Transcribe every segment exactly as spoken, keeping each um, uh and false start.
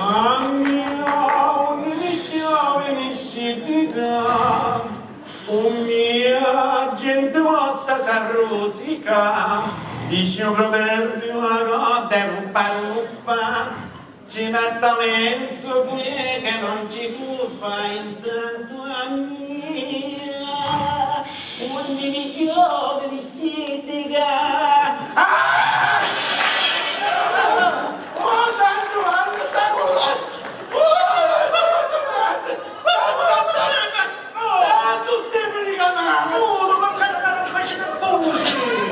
A mia, unni mi chiovi mi sciddicà, u mia genti mossa s'arrusica, dici u pruverbiu, a cotta è ruppa ruppa, ci metta menzu pure ca non ci cuffa, intantu a mia, unni mi chiovi mi sciddicà. Ah! Oh, San Giovanni, sta culla! Oh, San Giovanni! Santu Stefani Canali! Oh, ma che non facete voi?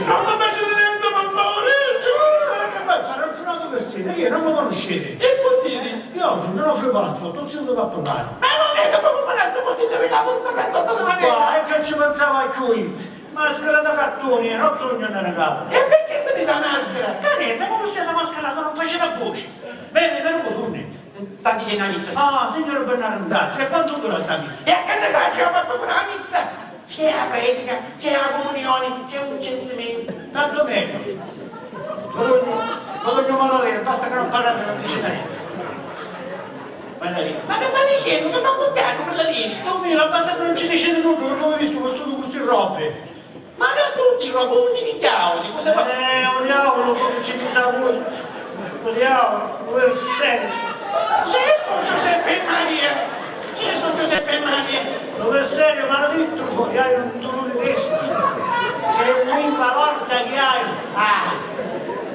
Non mi facete niente, ma poveriggio! Eh, che poi farò il giurato per sera, io non mi conoscete. E così? Io sono Nofri Palazzo, tu sei un cappellano. Ma non è che proprio per questo così ti regalo sta pezzotta di manera? Ma è che ci pensava più io. Maschera da cartone, non sogno ne regalo. E perché se mi sa maschera? Che niente, ma non siete mascherata, non facete a voce. Bene, me lo torni. Sta dicennu a missa. Ah, signor Bernardazzi, e quantu dura sta missa? E che ne saccio io quantu dura la missa? C'è la predica, c'è la comunione, c'è un censimento. Tanto meglio. Bologna, Bologna Malalena, basta che non parlate, non dicete niente. Malalena. Ma che sta dicendo? Che sta buttando Malalena? Tu mira, basta che non ci dicete nulla, non ho visto questo, queste robe. Ma che susti, lo pugni di diavoli, cosa fa? Eh, un diavolo, come ci dice voi? Un diavolo, un versetto. Gesù, Giuseppe e Maria, Gesù, Giuseppe e Maria. Un versetto maledetto, poi hai un dolore di testa. Che lingua lorda che hai. Ah,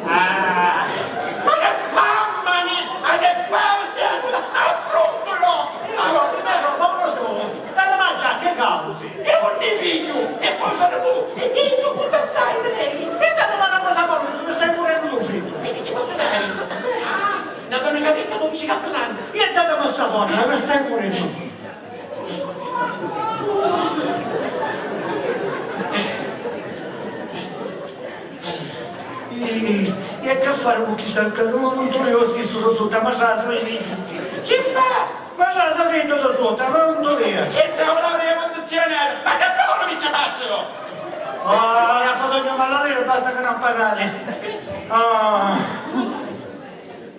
ah. Ma che, mamma mia, ma che fai? Affrontalo! Io, io, ma non lo so, te ne mangi anche causi. E non ne piglio, e poi sono tu, e ti tu puoi assai bene. E te domani a cosa vuoi, mi stai morendo tu fritto. E che ci posso dare? Ah, una donna capita dodici cappellante. E te domani sta donna, mi stai morendo. E, e che fare con chi sta accaduto? Non tu lo stesso lo sotto, ma sa, sa, chi fa? Ma sa, sapete lo sotto, ma non tu le. C'entrava la prima condizionata, ma che cavolo mi ci faccio? Ah, la Bologna Malalena, basta che non parlate. Ah.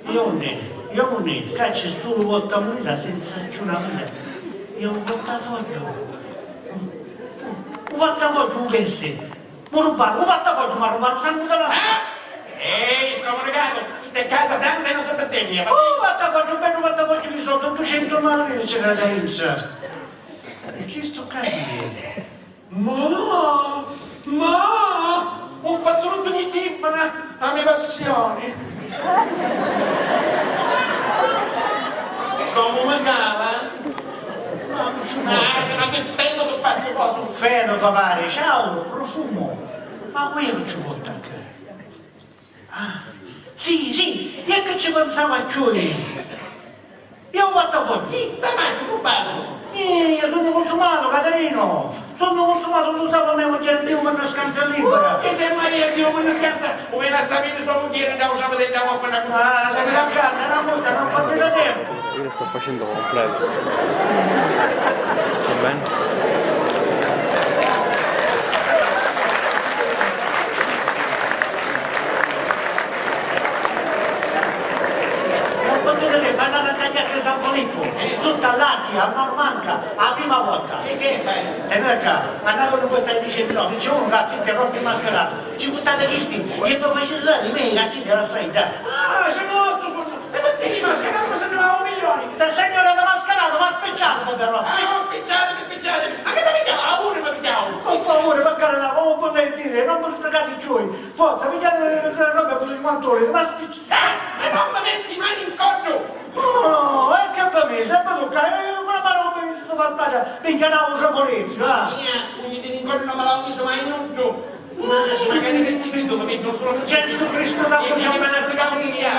Io ne, io ne, ca c'è sulu vota munita senza chiù na vita. Io un portafoglio, un portafoglio, un pezzo. Mu rubaru, un portafoglio, ma rubaru, sanno da là. Eh? Ehi, scomunicato, questa è casa santa e non so bestemmia. Oh, portafoglio, un bello portafoglio di soldi, duecento mila lire c'era da intra. E chi sto qua? Ma, ma, un fazzoletto di fibra, la mia passione. Come mi cala? Ma c'è una che feno che fa sto coso. Feno, papà, ciao, profumo. Ma quello ci vuole anche. Ah, sì, sì, io che ci pensavo a chiudere. Io ho fatto fuori. Chi? Sai mai, ci rubato? Sì, io sono consumato, Caterino. Sono consumato, tu sai come mugghieri Dio mi scansa libera. Uh, che se Maria Dio mi scansa, come la sapete sua mugghieri, andavo a vedere, andavo a fare una... Ah, te mi raccanta, una cosa, non potete dire. Io lo sto facendo completo. Va bene? Non potete dire, ma andate a piazza di San Filippo, tutta all'Attia, a mano manca, la prima volta. E che fai? E noi qua, andate con questa dice, no, dice uno che ha finto e rompe mascherato. Ci buttate chisti e poi facete dare i miei cassi della sanità. Ah, c'è morto, sono... Se vestiti mascherato, ma se ne va un milione. Se il signore era mascherato, ma spicciate, povero. Ah, non spicciate, mi spicciate. Ma che mi pigliava? La paura mi pigliava. Per favore, per carità, ma non potete dire, non mi spiegate più. Forza, pigliate le robe con il quanto volete, ma spicciate. Eh, ma non mi metti mani in corno. Oh, e che permesso, e poi tocca, eh, una mano come se sto per sbagliare, minchia, no, un polizio, ah. Mia, unni ti incorno non me l'ha messo mai nudo. Ma ci magari che si fritto, ma non solo Gesù Cristo da croce. Io mi manazzi capo di via.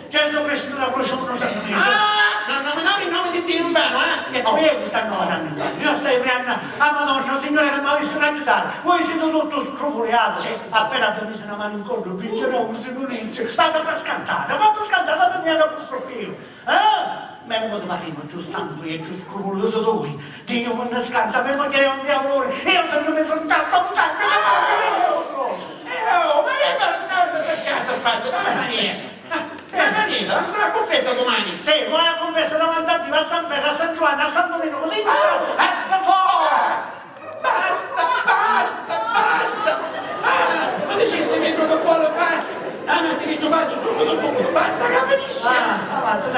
Gesù Cristo da croce, uno sa. Ah, non nominare il nome di Dio in vano, eh? E poi io sta nominando in vano. Io stai prendendo a Madonna, Signore, che mi ha visto aiutare. Voi siete tutto scrupuliato. Sì. Appena ti mise una mano in corpo, vincerò un silenzio. Vado per scantare, vado per scantare, vado via da questo figlio. Ah! Meno male, ma prima, più santo e più scrupoloso di voi. Dio mi ne scansa, per mogliere un diavolo, io sono messo in testa, un santo, che non lo so. Eh, oh, ma che cosa, cosa, che cazzo ha fatto? Mamma mia! Ah, eh, Daniela, non sarà confessa domani? Sì,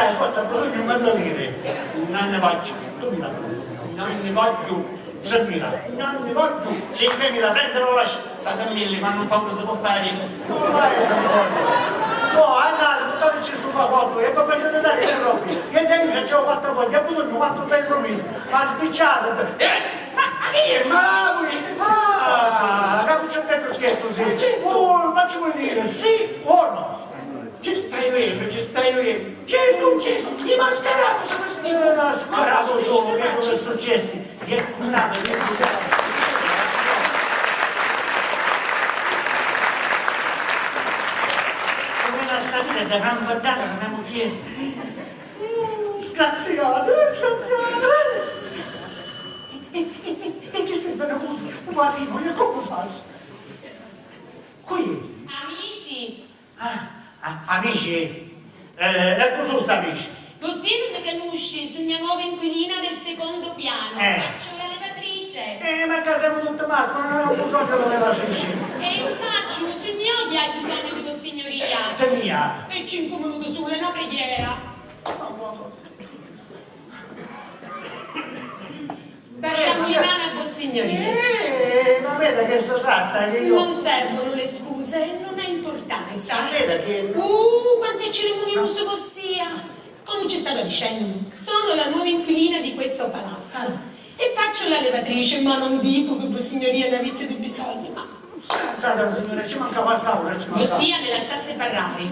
Dai, forza, bisogna un mille lire. Non ne voglio duemila, non ne voglio tremila, non ne voglio cinquemila, prendilo o lascia. Date mille, ma non fa cosa si può fare. Come mai non voglio? No, andate, buttateci sto fagotto e poi facete dare le robe. Che te dice, c'ho quattro foglie, ho bisogno quattro bei promessi. Ma spicciate. Eh? Ma chi è? Ma la pulizia? Ah, capuccetto scherzo, sì. Oh, ma ci vuoi dire? Sì o no? Ci stai vendo, ci stai vendo. Gesù, Gesù, chi mascarato sono sti? Eh, mascarato sono, che cosa è successo? Che cosa è successo? Come la sapete, da campagna, non abbiamo piede. Mm, sgraziato, eh, sgraziato. E, e, e, e chi stai bene? Guardi, non è come falso. Qui? Amici! Ah, a-, amici? Eh, e cosa sono sti amici? Vossia nun mi canusci, sugnu a nuova inquilina del secondo piano, eh, faccio la levatrice. Eh, ma ccà semu tutti maschi, non abbiamo bisogno di levatrici. Eh, u sacciu, sugnu io chi hai bisogno di vossignoria. Di mia? E cinque minuti sulu, è una preghiera. Lasciamo in mano a vossignoria. Eh, ma veda che si tratta che io... Non servono le scuse e non ha importanza. Ma veda che... Uh, quanto è cerimoniuso vossia! Come ci stava dicendo, sono la nuova inquilina di questo palazzo e faccio la levatrice, ma non dico che vossignoria ne avesse bisogno, ma... Scherzate, signora, ci mancava sta ora, ci mancava. Vossia me lassasse parlare.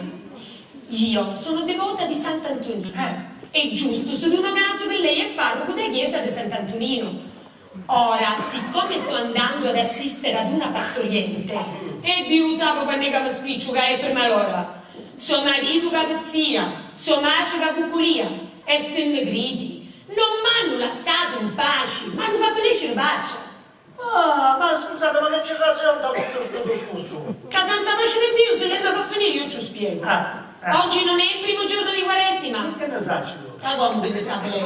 Io sono devota di Sant'Antonino. Eh. È giusto, su d'uno caso che lei è parroco della chiesa di Sant'Antonino. Ora, siccome sto andando ad assistere ad una partoriente, e Dio sa quannu è ca mi spicciu ca è prima l'ora. So maritu ca pizzia, so matri ca cucculia, e si mi cridi, non m'hannu lassatu in paci, m'hannu fattu nesciri faccia. Ah, ma scusate, ma che ci sta sentendo tutto sto discorso? Ca santa pace di Dio, se lei mi fa finire io ci spiego. Ah, eh. Oggi non è il primo giorno di Quaresima. Che ne saccio io? Ma comu chi ne sapi lei?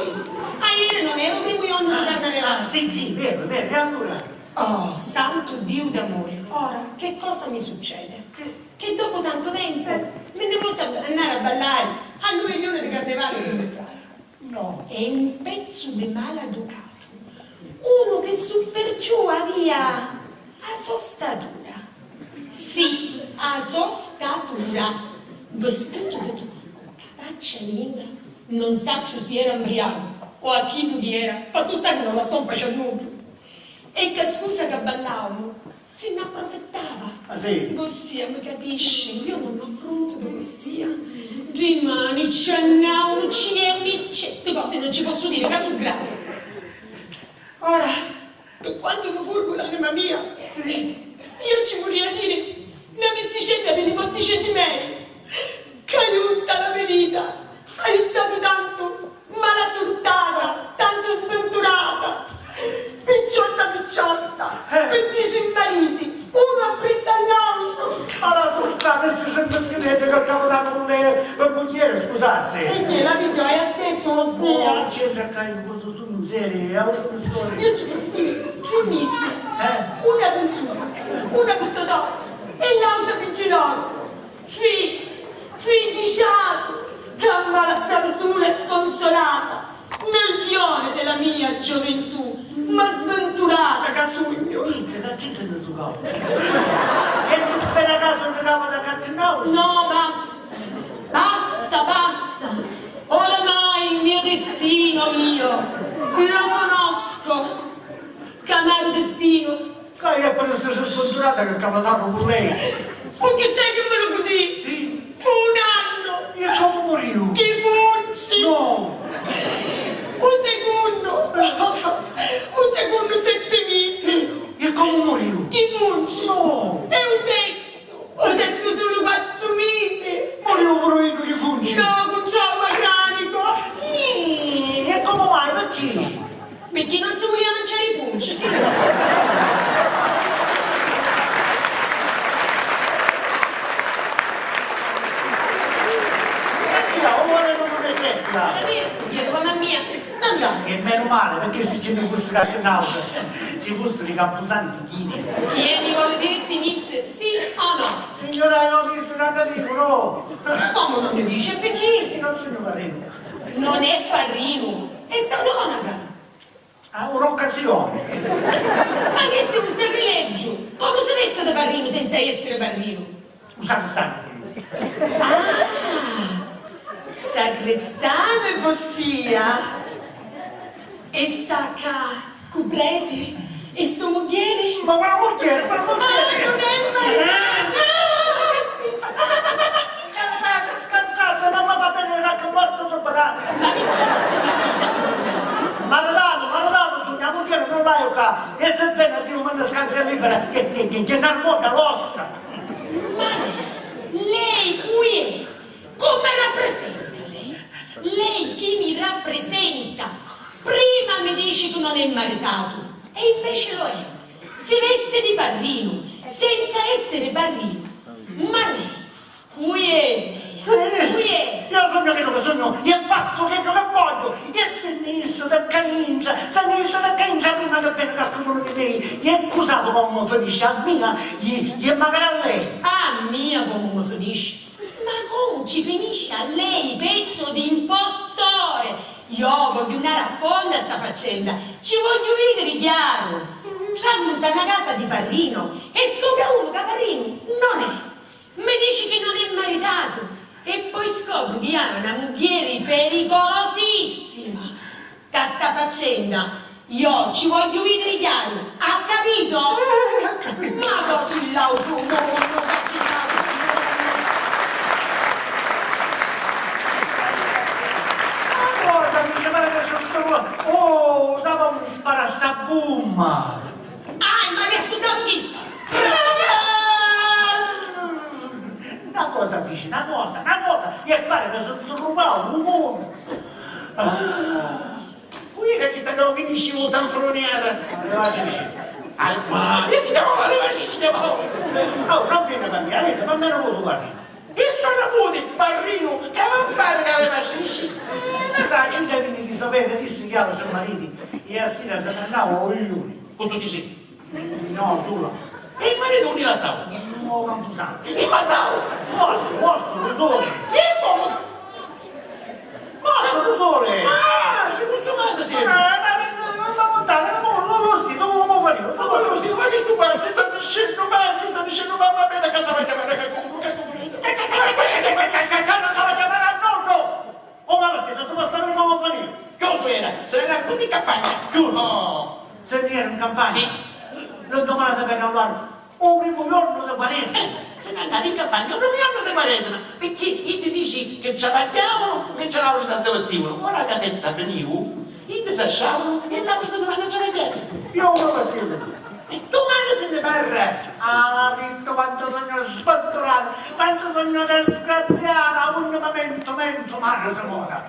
Aieri non era u primu jornu di Carnevali? Ah, sì, sì, vero, vero, e allora? Oh, santu Diu d'amore, ora che cosa mi succede? Che? Che dopu tantu tempu mi nni vosi andari a ballari a lu veglione di Carnevali di me frati. No. È un pezzu di maleducatu, unu chi su per giù avia a so statura. Sì, a so statura. Vistutu di turcu, ca faccia nera, non sacciu si era mbriacu o a chiddu chi era, fattu sta chi non lassò un paciannutu. E ca scusa ca ballaumu, si nn'apprufittava. Ah, sì? Vossia mi capisci, io non m'affrontu di vossia. Dimani ci annaumu, ci è un iccetti, cosi non ci possu diri, ca su gravi. Ora, pi quantu mi curvu l'anima mia, io ci vurria diri na missicedda pi li motticeddi mei, ca junta la me vita haiu statu tantu malasurtata, tantu svinturata, picciotta picciotta, eh, pi dieci mariti, unu appressu a l'autru. Malasurtata, e si sempri scrivedda ca capu tantu cu lei pi mugghieri, scusassi. E chi la pigghiò a stezzu, vossia? No, non c'entra ccà, in questo Miseria, è un'altra storia. Io ci vidi tri missi, eh, una pi susu, una pi Totò e l'autra pi Ginocchiu. Fi-, figghi ciatu, ca m'ha lassatu sula e sconsolata nel fiore della mia gioventù, ma sventurata ca sugnu. Mizza, ca ci si ne sucau? E se per caso non dava da cattinau? No, basta, basta, basta. Oramai il mio destino io lo conosco. Ch'amaru destinu! Ca è puru sta sbunturata ca capu tantu cu lei. Cu chi sei chi mi lu cudì? Sì. Un annu! E comu muriu? Chi funci! No! U secunnu! U secunnu setti misi! E comu muriu? Chi funci! No! E u terzu? U terzu sulu quattru misi! Muriu puru iddu di funci! No, cu trauma cranico! Ih, e comu mai? Picchì? Picchì non si vulia manciari i funci. Io ora non mi sento. Sapete, io, mamma mia, non dai. E meno male, perché se ce ne fosse qualcun altro. Ci fussiri i campusanti chini. Chi è mi voli diri sti miss, sì o no? Signura, io miss non ne dico, no! Comu non ne dici? E picchì? Io non sugnu parrinu. Non è parrinu, è sta tonaca! Ah, un'occasione! Ma chistu è un sacrileggiu! Comu si vesti di parrinu senza essiri parrinu? Un sacristanu. Ah! Sacristanu e vossia! E sta ccà cu preti e so mugghieri? Ma quala mugghieri? Quala mugghieri? Ah, non è maritatu! Ah, sì! Scansassi, non mi fa bene che morto soprano! Maritatu, maritatu, sugnu, a mugghieri non l'haiu ccà! E se veni a Diu mi nni scanzi e libera, che, che, che, che n'armonda l'ossa! Ma lei, lei cu è? Cu mi rapprisenta lei? Lei chi mi rapprisenta? Prima mi dici chi non è maritatu e inveci lo è. Si vesti di parrinu, senza essiri parrinu. Ma lei, cu è lei? Eh, cu è? Io sugnu chiddu chi sugnu, e fazzu chiddu chi vogghiu, e si nni issi di ccà intra, si nni issi di ccà intra prima chi veni qualchidunu di mei, e cu sapi comu finisci, a mia, e, e macari a lei. A mia comu mi finisci? Ma comu ci finisci a lei, pezzu di impostore? Io vogghiu ndari a fondu a sta faccenda, ci vogghiu vidiri chiaru. Trasu nta na casa di parrinu e scopru a unu ca parrinu non è. Mi dici chi non è maritatu e poi scopru chi havi na mugghieri pericolosissima. Ca sta faccenda io ci vogghiu vidiri chiaru, ha capito? Eh, ha capito. Ma cosi l'autru munnu, cosi l'autru munnu. Ma cosa mi ci pare che so stu... Oh, sa comu mi spara sta bumma? Ah, ma mi ha scurdatu chista! Na cosa fici, na cosa, na cosa, e pari ca si sturrupau u munnu. Ah. Cu era chista ddà finisci u tanfruniata? Levacici. Ah, ma e chi chiamava levacici chiamau? Oh, non veni da mia, vedi, ma meno vutu parrinu. E so niputi, parrinu, chi avi a fari ca levacici? Eh, ma sa, ci veni di so vedi, dissi chiaru so mariti, e a sira si n'annau o iuni. Cu tu dici? No, sula. E i mariti unni lassau? O campusanti. E mazzau? Mortu, mortu, lu suli. E comu? Mortu, lu suli. Ah, si cunzumati si. Eh, ma, ma, ma, ma, ma, ma, ma, lu, lu stitu, comu faniu? Comu lu stitu? Ma chi stu pazzu sta dicennu, pazzu sta dicennu, mamma mia, ca s'ava chiamari, ca comu, ca comu. Ca, ca, ca, ca, ca, ca, ca, non s'ava chiamari a nonnu! O ma vastita, si passa per comu faniu? Chiusu era, se n'era tutti in campagna. Chiusu? Oh. Se n'era in campagna? Sì. Lu dumani si veni a l'oru. U primu jornu di Quaresima. Eh, se n'è andati in campagna u primu jornu di Quaresima, picchì iddi dici chi travagghiavanu mentri l'autri s'addivertivanu. Ora ca a festa finiu, iddi s'asciavanu e l'autri si nni vannu a travagghiari. Io uno vastito. E dumani si nni parra! Ah, l'ha dittu quantu sugnu sbunturata, quantu sugnu disgraziata, unni mi mentu, mentu, mari si mora.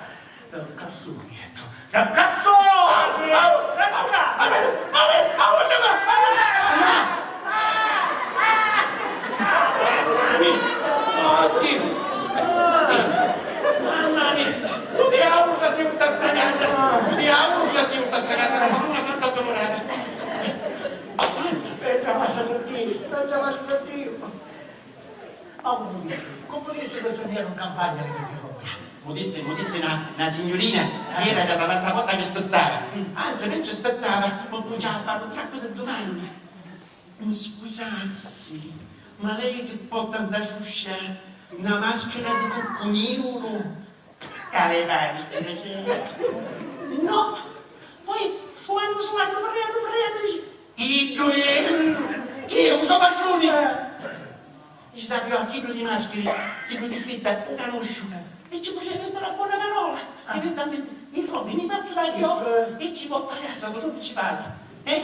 Dal cassunietto, dal cassone! Au, au, au, au, au, au, mamma mia! Oddio! Mamma mia! Lu diavulu c'ha siu nta sta casa! Lu diavulu c'ha siu nta sta casa! Madonna Santa Addulurata! Bedda massa per Dio, bedda massa per Dio. Ma comu dissi, comu dissi che si n'era in campagna di Pietro? Mu dissi, mu dissi na, na signurina chi era da davanti a porta che aspettava. Anzi, mentre aspettava, cuminciava a fare un sacco di domande. Mi scusassi, ma lei chi porta nta ciuscia na maschera di cuccu niuru? Ca le pari, ci piaceva? No! Poi, suannu, suannu, furriannu, furriannu, dici: "Iddu è! Chi è? U so patruni!" Dici: "Sappi, io a chiddu di maschiri, chiddu di fitta, u canusciu. E ci pudia mettere a bona parola. Eventualmente, mi trovi, mi fazzu dari io e ci portu a casa, lu so principali. Eh?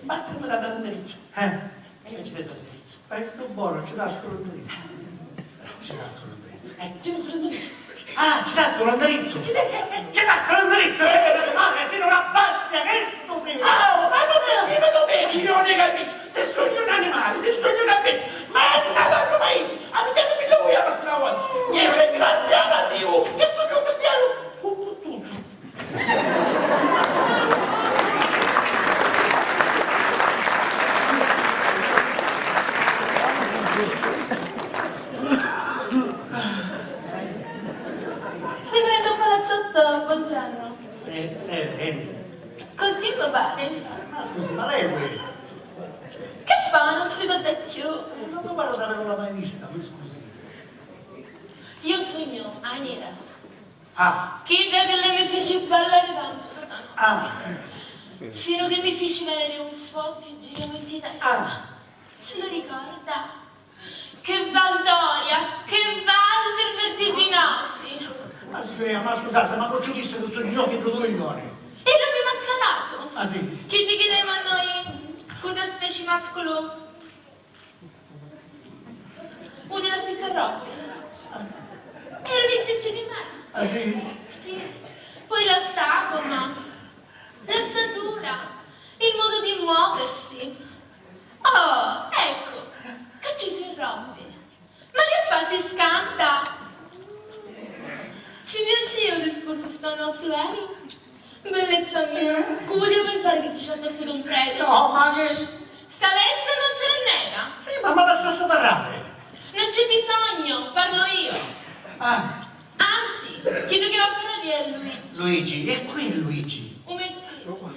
Basta che mi dà l'indirizzu." Eh. E io ci penso l'indirizzu. Fai stu bonu, ci dà stu indirizzu. Ci dà stu indirizzu. Eh, ci dà stu indirizzu. Ah, ci dà stu indirizzu. Ci dà, eh, eh. Ci dà stu indirizzu. Eh, eh, eh, si una bestia, che stu si. Ah, ma non ti stimi tu bene, io ne capisco. Se sugnu un animali, se sugnu una bestia. Ma è andata a lu paisi. Abbiate mille voi la prossima volta. E ringraziate a Dio che sugnu cristianu. Un cuttusu. Eh, eh, eh. Così mi pare. Ma scusi, ma lei è quella? Che fa? Non si ricorda più? Eh, non mi pare di averla mai vista, mi scusi. Io sogno a Nera. Ah. Chidda che lei mi fece ballare tanto stanotte. Ah. Fino che mi fece venire un forte giramento di testa. Ah. Se lo ricorda? Che baldoria, che valzer vertiginosi! Ma signorina, ma scusate, ma cu ci dissi chi stu ginocchiu di dui milioni? E lui mi ha scalato! Ah, sì? Chi di chi lei mannò in, cu due specie mascolo? Uno l'ha fitto a Robby. Era vestito di me. Ah, sì? Sì. Poi la sagoma, la statura, il modo di muoversi. Oh, ecco, ca ci si rompi. Ma che fa, si scanta? Ci piacìu, risposi stanotti, veru? Bellezza mia, cu putia pensari chi sti certi a stu prete? No, ma che... Sta vesta non si rinnega. Sì, ma mi lassassi parrari. Non c'è bisogno, parlo io. Ah. Anzi, chiddu chi va a parrari è Luigi. Luigi? E cu è Luigi? U me ziu.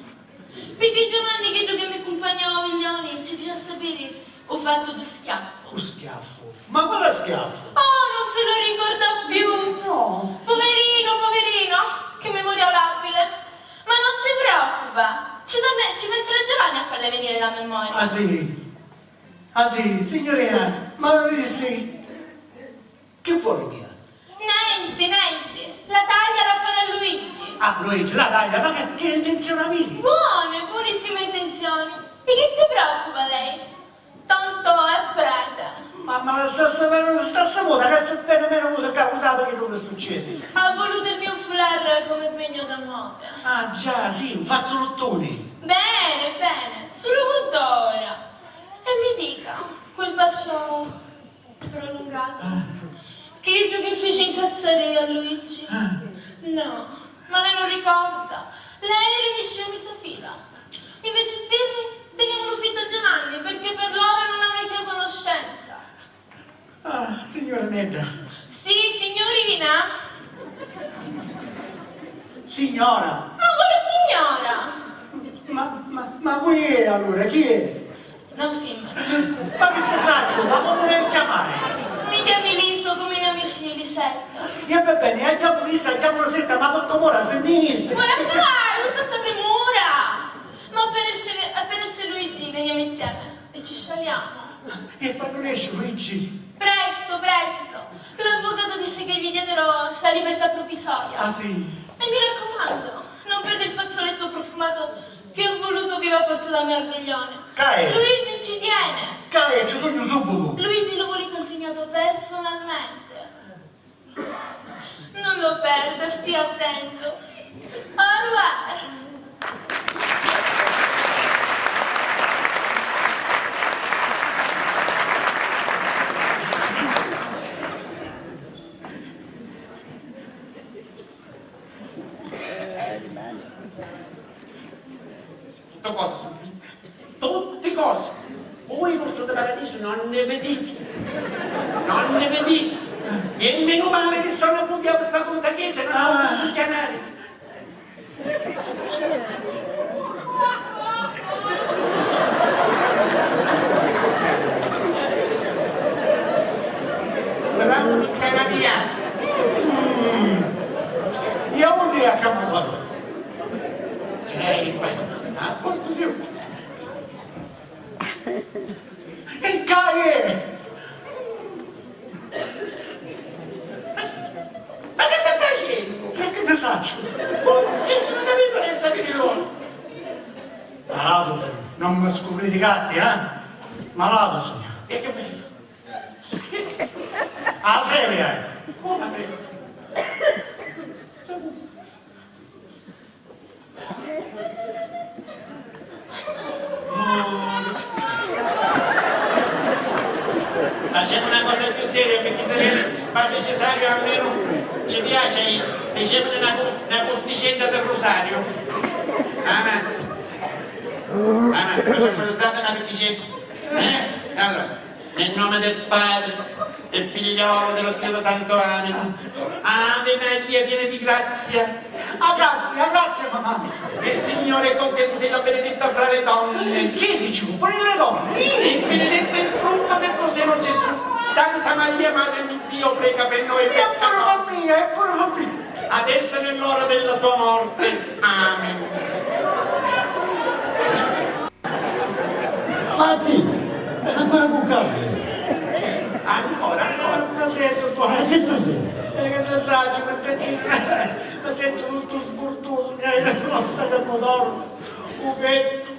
Picchì Giovanni, chiddu chi mi cumpagnò a Viglioni, ci fece sapiri u fattu du schiaffu. U schiaffu? Ma quale schiaffu? Oh, non se lo ricorda più! No. Poverino, poverino, che memoria labile. Ma non si preoccupa, ci torne-, ci penserà Giovanni a farle venire la memoria. Ah, sì? Ah, sì, signorina, ma sì. Chi voli mia? Nenti, nenti. La taglia la farà Luigi. Ah, Luigi, la taglia, ma che, che intenzioni aviti? Buone, buonissime intenzioni. Di chi si preoccupa lei? Tanto è prete. Ma, ma sta, sta, sta, sta muta, che se veni meno muta, ca, u sapi chi non succede? Ha voluto il mio foulard come pegno d'amore. Ah, già, sì, un fazzolettone. Bene, bene, solo conto ora. E mi dica, quel bacio prolungato. Ah. Chiddu chi fici incazzari a Luigi? Ah. No, ma lei non ricorda. Lei riniscìu misa fila. Invece sbirri, tenimu lu fittu a Giovanni, perché per loro non ha vecchia conoscenza. Ah, signora Nedda. Sì, signorina? Signora. Ma quale signora? Ma, ma, ma chi è allora? Chi è? No, sì. Ma chi scursacciu, ma comu l'hai a chiamari? Mi chiami Liso, come i miei amici Lisetta. E va bene, la chiamo Lisa, la chiamo Lisetta, ma quantu mora se ne... Ora fai tutta sta premura! Ma appena esce, appena esce Luigi, veniamo insieme e ci scioliamo. E quannu nesci Luigi? Presto, presto! L'avvocato dice che gli diedero la libertà provvisoria. Ah, sì? E mi raccomando, non prende il fazzoletto profumato che ho voluto viva forza da me al veglione. Ca è? Luigi ci tiene! Ca è, ci sugnu subito! Luigi lo vuole consegnato personalmente. Non lo perda, stia attento. Au revoir! Tutti cosi, tutti cosi. Voi i mostri di paradisu non ne vediti, non ne vediti. E meno male che sono buio, che sta punta chiesa non ho potuto chiamare. Speravo di carabinare. E a undi è a campuata? Ehi, a posto siamo. E ca è? Ma che sta facennu? E che ne sacciu? Boh, io sono sapientu che sapete loro. Malatu sugnu, non mi scupriti i gatti, eh? Malatu sugnu. E che facevi? A feria! Come a feria? Facemu na cosa chiù seria, picchì si vedi, padri Cesariu almenu ci piaci a iddu. Dicemuni na, na custicedda di rusariu. Avanti. Avanti, facciamo na piccicedda. Eh? Allora. Nel nome del Padre, del Figliolo, dello Spirito Santo, amen. Ave Maria, piena di grazia, Ah, grazie, ah, grazie, mamma mia. Il Signore è con te, tu sei la benedetta fra le donne. Chi dici tu? Pure le donne? Io? E benedetto il frutto del tuo seno, Gesù. Santa Maria, Madre di Dio, prega per noi peccatori. Sì, è pure per me, è pure per me. Adesso è l'ora della sua morte. Amen. Ma zì, ancora cu calma? Ancora, ancora. Ma senti, e chi si senti? E chi ne sacciu, ma senti, ma senti tuttu sburtutu, mi hai la grossa che mi dormo, u pettu.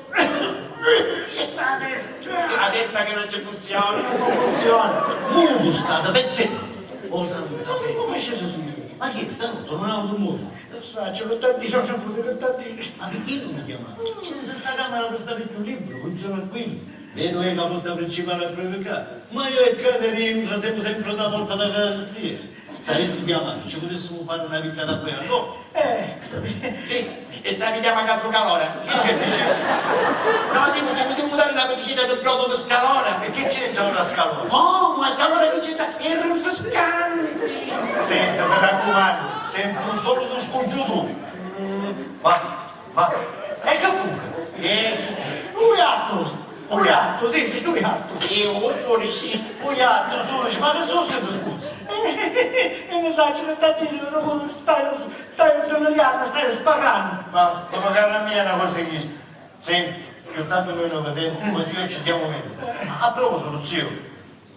La testa che non ci funziona. Non funziona. Mutu stata, perché? Oh, santa fede. Come facete tu? Ma chi è? Stanotte non avevo dormito. Sacciu, contadino, non potevo contadino. Ma perché non mi chiamate? Ci sta sta camera per stare più libero, più tranquillo. Vero è la porta principale al prevecà, ma io e Caterina semu sempre da porta da carestia. Se avessi chiamato, ci potessimo fare una picca da qui a no? Eh. Sì, e sai, mi chiama caso calore. Chi che dice? No, dico, ci potremmo dare una piccina di brodo di scalora. E che c'entra una scalora? Oh, una scalora che c'entra, è rinfrescante. Senti, mi raccomando, senti un solo tu scugghiuto. Va, va. E che fu? Eh, un gatto. Un gatto, sì, sì, un gatto. Sì, un solo, sì. Un gatto solo, ma che sono sti discorsi? E ne saccio che da dire, non stai, stai deliriando, stai sparando. Ma, ma cara mia, è una cosa chista. Senti, piuttostu noi non vedemu, così io ci chiamo meno. A proposito, zio,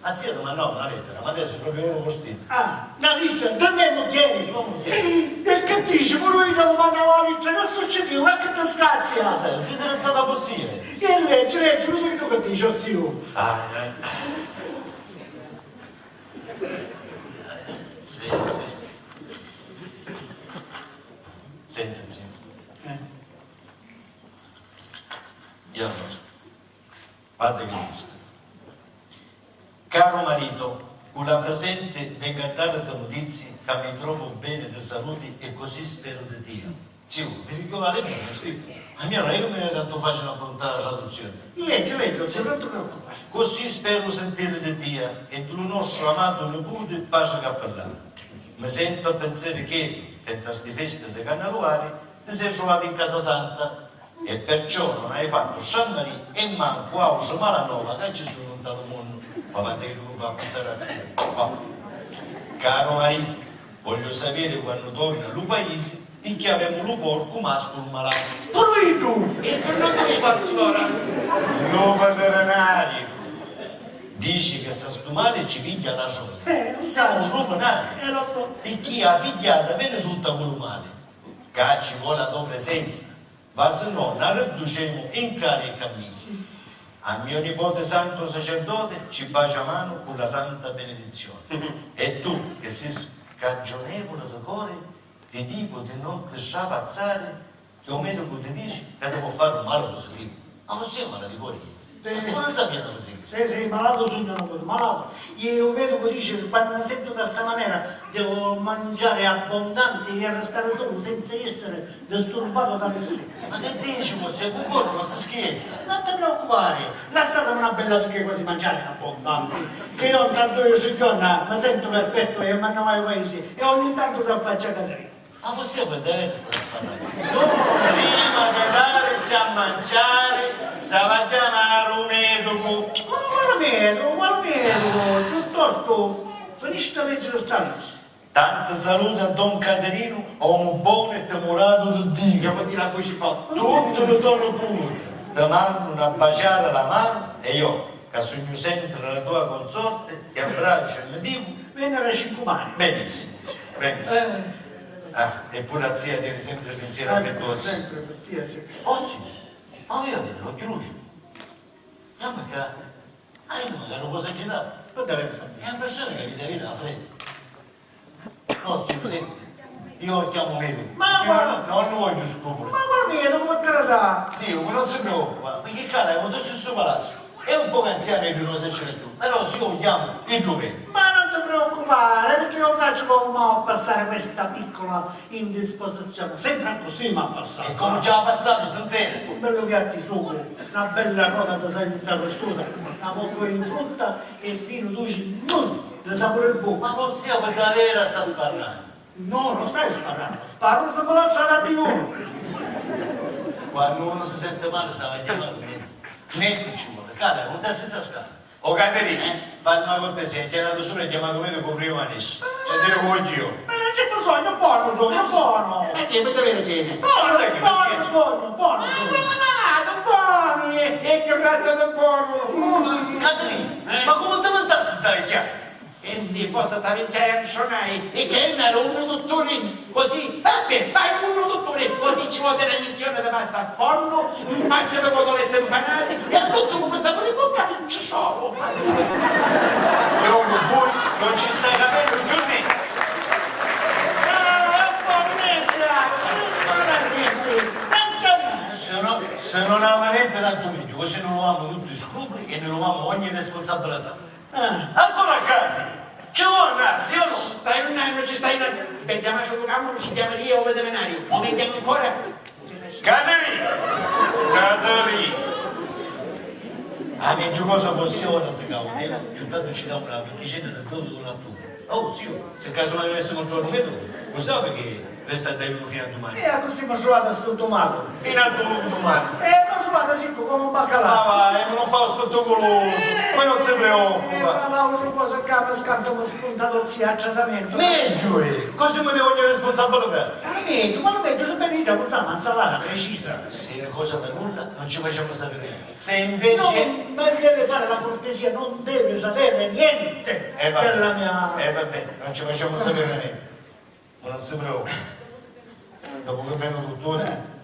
a zia ti mandava una lettera, ma adesso è proprio uno costino. Ah, una lettera, da me mugghieri? Tua mugghieri. E che dici, pure io ti mandavo la lettera, che succedeva? Ma che disgrazia! Ma sai, non ci interessava così, eh. E leggi, leggi, vedi tu che dici, o zio. Ah, eh. Sì, sì. Senti, zio. Eh. Io no. Guarda che dice. Caro marito, con la presente vengo a dare notizie che mi trovo bene di salute e così spero di Dio. Zio, mi dico la legge, mi scrive. A mia non è che mi viene tanto facile a contare la traduzione. Leggi, leggi, non ti preoccupare. Così spero sentire di Dio e di lu nostru amatu niputi Pace Cappellani. Mi sento a pensare che, per sti feste di Cannaluari, ti sei trovato in Casa Santa. E perciò non hai fatto sciammarì e mancu autri malanova ca ci sunnu nta lu munnu. Ma quant'è ca lu fa pinsari a zia? Oh. Caro marito, voglio sapere quannu torni a lu paisi, picchì avemu lu porcu masculu malatu. Puru iddu! E sunnu dui porci ora! Lu veterinariu dici ca sta stu mali ci pigghia la sogna. Eh, lu sacciu. Siamo proprio nati. Eh, lo so. Picchì a figghiata veni tutta cu lu mali. Ca ci voli a to presenza. Vasinnò n'arridducemu in cari e cammisi. A mio nipote santu sacerdote ci baci a manu cu la santa benedizione. E tu, che si scagionevule di cori, ti dicu di non ti strapazzari, che u medicu ti dici ca ti po fari un mali positivu. Ma così è mali di cori? Sì. Puru sapìa così. Sì, sì, malatu sugnu, malatu. E u medicu dici, quannu mi sentu da sta manera, devo mangiare abbondanti e restare solo senza essere disturbato da nessuno. Ma che dici, mo, se cu corru non si scherza? Non ti preoccupare, lassatemi una bella picca di cose mangiare abbondanti, che io intanto io ci giorna mi sento perfetto e mi ne vado ai paesi e ogni tanto si affaccia Caterina. Ma possiamo davvero stare sparando? Prima di darci a mangiare, stava a chiamare un medico. Ma quale medico, quale medico? Piuttosto, finisci di leggere sta legge. Tanta salute a don Caterinu, omu bonu e timuratu di Diu. Andiamo a dire a voce forte. Tuttu lu to niputi, ti mannu na baciara la manu e io, ca sugnu sempri la tua consorte, ti abbracciu e mi dicu. Veni a cincu mani. Benissimo, benissimo. Eh. Ah, e pure a zia teni sempri pensieri affettuosi. Sempre per tia, sì. Oh zio, ma io vedo l'occhiu luce. Chiama ca. Ah, io magari non posso girare. Guarda che fa. È una persona che mi deve la fretta. No, zio, senti, io chiamo Melo. Ma io guarda, non, non lo voglio scrupolo. Ma guarda, io non vou trattare. Zio, ma non si preoccupa, perché qua è molto stesso palazzo. È un poco anziano e non si più. Però se io lo chiamo, il lo vede. Ma non ti preoccupare, perché io faccio come va a passare questa piccola indisposizione. Sempre così mi ha passato. E come ci ha passato, sentite? Un bello piatto di sugo, una bella cosa di salsiccia rostuta, una poco di frutta e vino dolce, mm, di sapore buono. Ma non sia per davvero sta sparrando. No, non staiu sparrannu. Sparru si mi lassati a dijunu. Quannu unu si senti mali, s'havi a chiamari u medicu. Medicu ci voli. Cara, non ti assi sta scala. O Caterina, eh, fammi una cortesia, chiamati supra e chiamati u medicu prima di nesci. C'è a diri cu vogghiu iu. Ma non c'è bisognu, bonu sugnu, bonu. E chi, mi ti veni seni? Bonu, bonu sugnu, bonu sugnu. Ma, ma, ma, ma, bonu, e, e che razza di bonu? Caterina, ma comu ti mintasti sta vecchia? E si fossi ta minchia e mi sonai, e che n'era unu dutturi così, vabbè, vai unu dutturi così ci voti na iniezioni di pasta a fonnu, un pacchiu di cotolette impanati e a tuttu cu sapuri in bocca ci soru. Io con voi non ci stai capendo, Giuseppe. Se non, se non ama niente tanto meglio, così non avemu tutti i scrupoli e non avemu ogni responsabilità. Ah, ancora a casa? Ci vuoi andare, sì o no? Ci stai andando, ci stai andando. Bedda ma sulu cammu ci chiamaria u veterinario. O megghiu ancora. Caterina! Caterina! A megghiu cosa fossi ora si cautela, piuttostu ci damu na picchicedda di brodu di latturi. Oh, zio, se casu mai avessimo trovato un medico, lo sai che resta a dejunu fino a dumani. E accussì mi truvati a stu tumacu. Fino a du-, dumani. E mi truvati siccu comu un baccalà. Ma va, e non fa u spettuculusu, ma non si preoccupa. E ma l'autra cosa ca mi scantu mi spunta tutti a trattamento. Megghiu è, così mi devo ogni responsabilità. Ma megghiu, ma megghiu, si veni da manzà, manzalata precisa. Se è cosa da nulla, non ci facciamo sapere niente. Se invece... No, ma deve fare la cortesia, non deve sapere niente della mia... E vabbè, non ci facciamo sapere niente. Ma non si preoccupi. Dopo che vene il dottore,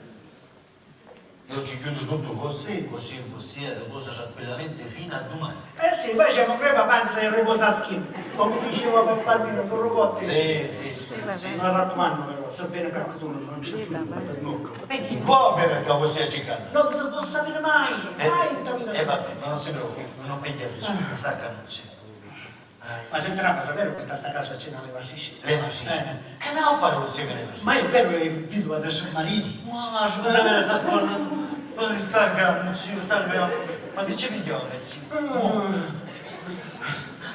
io ci chiudo tutto così, così, così, e riposa tranquillamente fino a domani. Eh sì, facciamo crepa panza e riposa schiena, come diceva Peppardino Corrucotti. Sì, sì, sì, sì. Mi raccomando però, se viene qualcuno non ci fumo per nulla. E chi può avere la vossia cicala? Non si può sapere mai, mai in vita. E vabbè, ma non si preoccupi, non mi chiami, sta calmo, sì. Ma senti una cosa, è vero che da sta casa c'è una levatrice? Levatrice? Eh. E non fare così che levatrice? Ma è vero che è abituata a essere mariti? Ma lascia perdere, sta scorna. Ma sta calmo, zio, sta calmo. Ma che ci pigliamo, zio?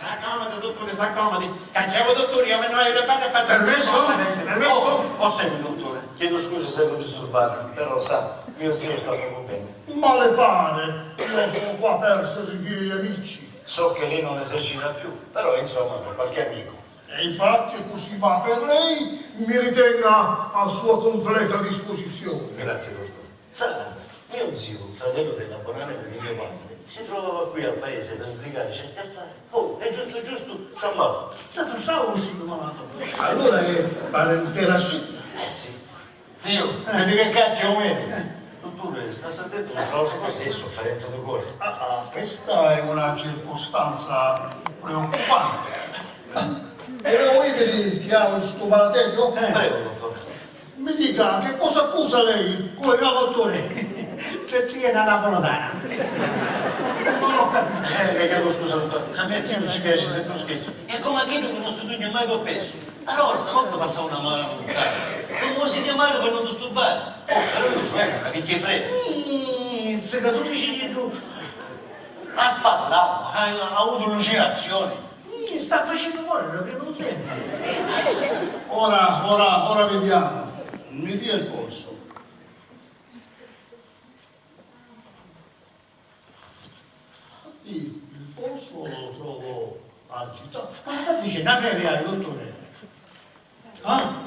S'accomodi, dottore, s'accomodi. Cacciamo, dottore, io me ne vado a fare. Permesso? Permesso? Oh, oh, senti, dottore, chiedo scusa se l'ho disturbata, però sa, mio zio sta poco bene. Ma le pare? Io sono qua per servire gli amici. So che lei non esercita più, però insomma, per qualche amico. E infatti è così, ma per lei mi ritenga a sua completa disposizione. Grazie, dottore. Sa, mio zio, fratello della buonanima di mio padre, si trovava qui al paese per sbrigare certi affari. Oh, è giusto, giusto, s'ammalò. Sta passava un malato. Allora è parentela scitta. Eh sì. Zio, vedi che caccia un medico. Dottore, sta sentendo un'altra cosa, è sofferente di cuore. Ah, ah, questa è una circostanza preoccupante. E lo vedi che ha sto balatello? Eh. Prego, dottore. Mi dica, che cosa accusa lei? Come no, dottore? C'è chi è una napoletana. Non ho capito. Eh, le chiedo scusa, dottore. A me zio non ci piace sempre lo scherzo. E come che non si dugna mai per peso? Allora stavolta passava una mala volontà. Non vuoi chiamare per non disturbare? Oh, però io cioè, una picchia fredda. Mizzica, su dici tu. Ha sparlato, ha, ha avuto allucinazioni. Mi sta facendo morire prima del tempo. Ora, ora, ora vediamo. Mi dia il polso. Infatti il polso lo trovo agitato. Ma che sta dicendo? Una freria, dottore? Ah?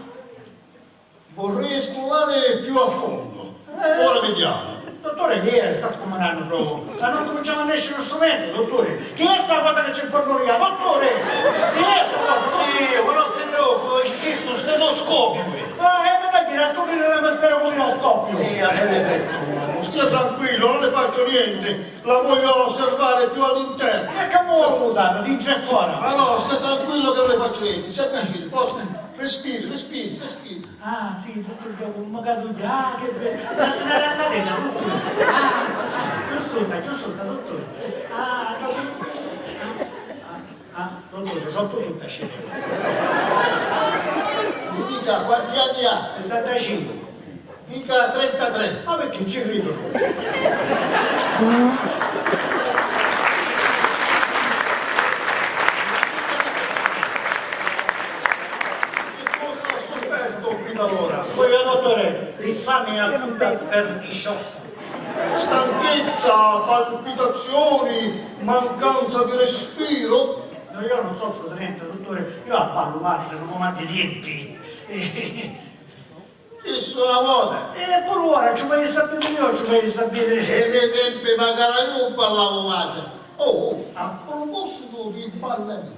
Vorrei esplorare più a fondo. Eh. Ora vediamo. Dottore, chi è? Sta scumannannu proprio. Ma non cominciamo a nescere lo strumento, dottore. Chi è sta cosa che ci porto via, dottore? Chi è sta cosa? Sì, ma non si preoccupi, questo è un stetoscopio, eh. Ah, e mi dà gira scopire, mi spero che gira scoppio. Sì, aspetta. Stia tranquillo, non le faccio niente. La voglio osservare più all'interno. E che vuoi mutare, dintra e fora? Ma no, stia tranquillo che non le faccio niente. Si avvicini, forza. Respiri, respiri, respiri. Ah, sì, tutto il gioco, un magatu già, che bello. La strada da dentro, tutto. Ah, sì, più sotto, più sotto, tutto. Ah, no, ah, ah, non voglio, troppo sotto a scendere. Mi dica, quanti anni ha? Sessantacinque. Dica trentatré. Ma perché ci rido? Che cosa Fame acuta perniciosa. Stanchezza, palpitazioni, mancanza di respiro? No, io non soffro di niente, dottore, io abballu mazza, non mi mandi tempi. Isso una vota. E pure ora ci vuoi sapere io, ci vuoi sapere. E nei tempi magari io ballavo mazza. Oh, oh, a proposito di ballarina,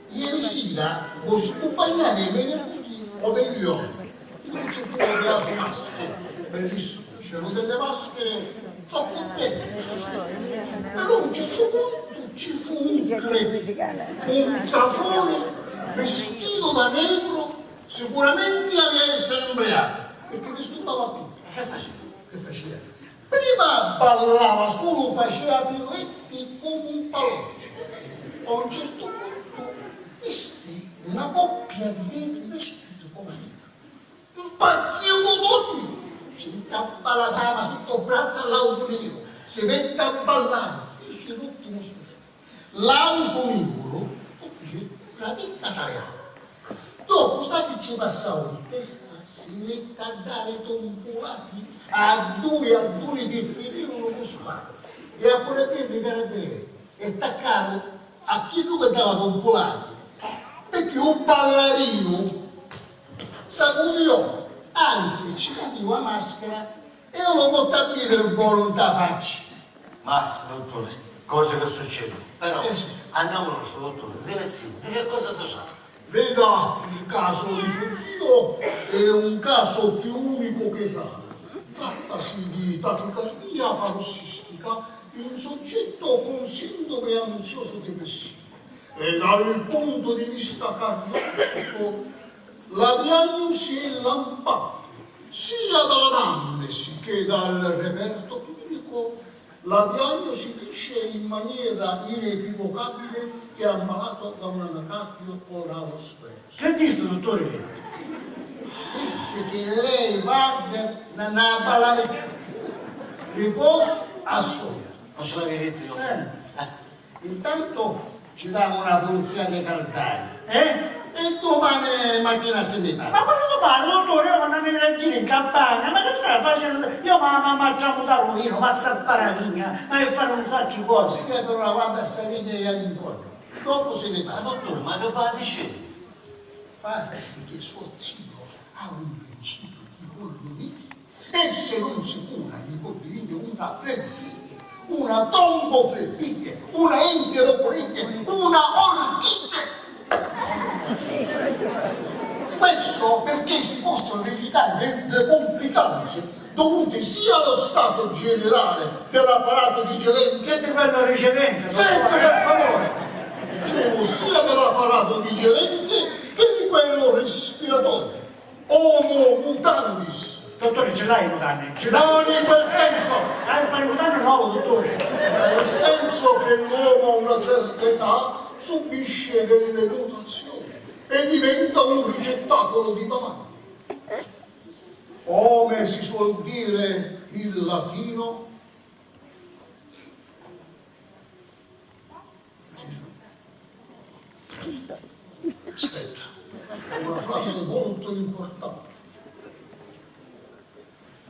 ieri sera vosi cumpagnari i me niputi o veglioni. Lu ci fu un teatru maschera, bellissimo, c'erano delle maschere troppo belle. Però a un certo punto ci fu un crete, un cafone vestito da negro, sicuramente aveva essere imbriaco, perché disturbava a tutti. Che faceva? Che faceva? Prima ballava sulu, faceva piruetti come un paloccio. A un certo punto visti una coppia di negri vestiti come un pazziu tuttu! Ci incappà la dama sotto braccio all'ausu niru, si mette a ballare, fici l'ultimo scuffio. L'ausu niru e fici la vita taliana. Dopu, sa chi ci passau in testa? Si mette a dare tompulati a dui a dui chi finirono cu squadra e a pure tempi i carabinieri e taccaru a chiddu chi dava tompulati, perché u ballarinu s'acudiò, anzi ci catiu a maschera e unu potti a vidiri bonu nta facci. Ma, dottore, cose che succedono. Però, eh sì, a nomu nostru, dottore, di mezzina, di che cosa si tratta? Veda, il caso di suo zio è un caso più unico che raro. Trattasi di tachicardia parossistica in soggetto con sindrome ansioso-depressiva. E dal punto di vista cardiologico la diagnosi è lampante, sia dall'anamnesi che dal reperto clinico la diagnosi dice in maniera inequivocabile che è ammalato da un anacardio o raro sclerosi. Che dici, dottore? Disse che lei, guarda, non ha parlato più. Riposo a sonno. Non ce l'avevi detto io? Eh. Eh. Intanto ci dà una pulizia di caldaia. Eh? E domani mattina se ne parla. Ma quando domani, dottore, io quando mi tranquillo in campagna, ma che stai facendo? Io ma, ma, ma tramutare un vino, ma zappare la vigna, ma che fare un sacco di cose. Sì, però la guarda sta vita e all'incontro. Dopo se ne parla. Ma dottore, ma che va dicendo? Guarda che suo zio ha un principio di polmonite. E se non si cura, gli può venire una flebite, una tromboflebite, una enterocolite, una orchite. Questo perché si possono evitare delle complicanze dovute sia allo stato generale dell'apparato digerente. Che di quello ricevente? Senti, per favore! Dicevo, sia dell'apparato digerente che di quello respiratorio. Homo mutandis. Dottore, ce l'hai i mutande? Ce l'hai? Non in quel senso! Hai un paio di mutande nuovo, dottore! Nel senso che l'uomo a una certa età subisce delle mutazioni e diventa un ricettacolo di domande. Come si suol dire in latino, aspetta, è una frase molto importante.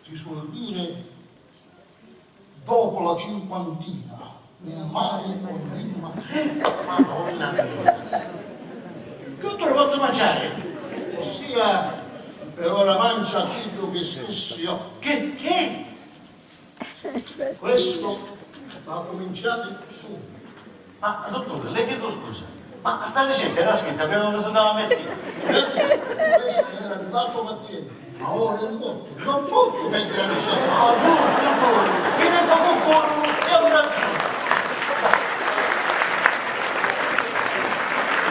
Si suol dire, dopo la cinquantina, un male ogni ma-, Madonna mia! Tutto lo posso mangiare? Ossia, per ora mancia chiddu chi scussiò. Che, che? Questo va cominciato subito. Ma, dottore, lei chiedo scusa, ma sta ricetta era scritta prima che si andava a mezzina? Certo, questa era di un altro paziente, ma ora è morto. Non posso perdere la ricetta. No, giusto, dottore. Mi ne poco corro e abbraccio.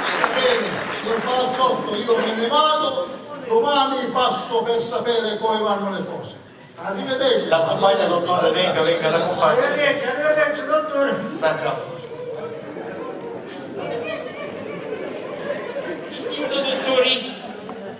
Sta bene, signor Palazzotto, io me ne vado. Domani passo per sapere come vanno le cose. Arrivederci. L'accumpagna, dottore, venga, venga, l'accumpagna. Arrivederci, arrivederci, dottore. Sta qua. Chi so, dottore?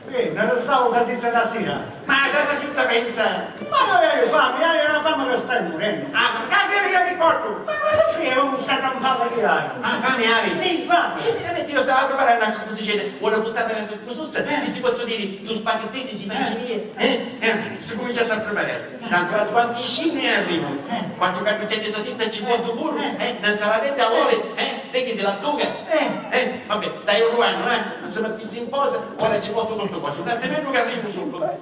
Eh, non restavo salsiccia da sera. Ma già salsiccia pensa. Ma io avevo fame, io avevo una fame che stai morendo. Ah, ma che mi ricordo? Ma quando fai un campano di aria? Ah, fame avevi? Sì, fame. Eh, io stavo preparando una composizione, vuole buttarla nel Cosuzza, eh, che ci posso dire, due spaghettetti si mangeria. Eh, eh. Cumincia sempri megghiu. Tantu quanti scinni e arrivu. Quattru carruzzetti sosizza ci portu puru, eh, na nsalatedda voli, eh, vecchi di lattuga. Eh, vabbè, stai ruvannu, eh, non si mettissi in posa, ora ci portu tuttu quasi. Un attimennu che arrivu subito.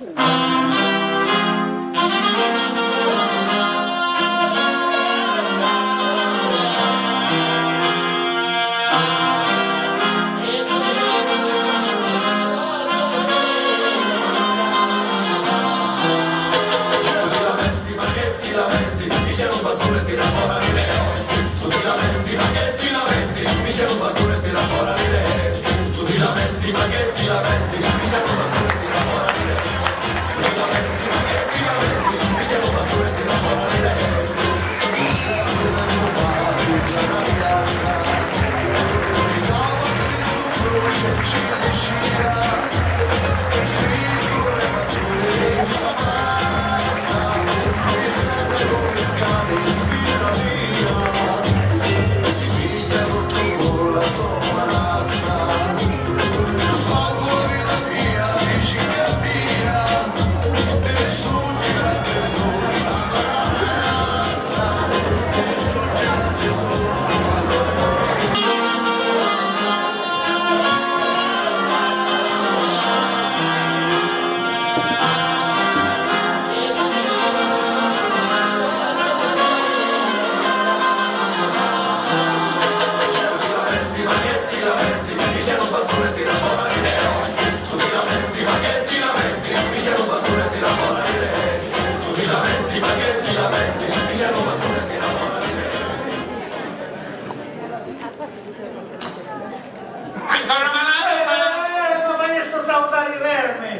Ancora malatu? Eh, ma fai stu sautari i vermi!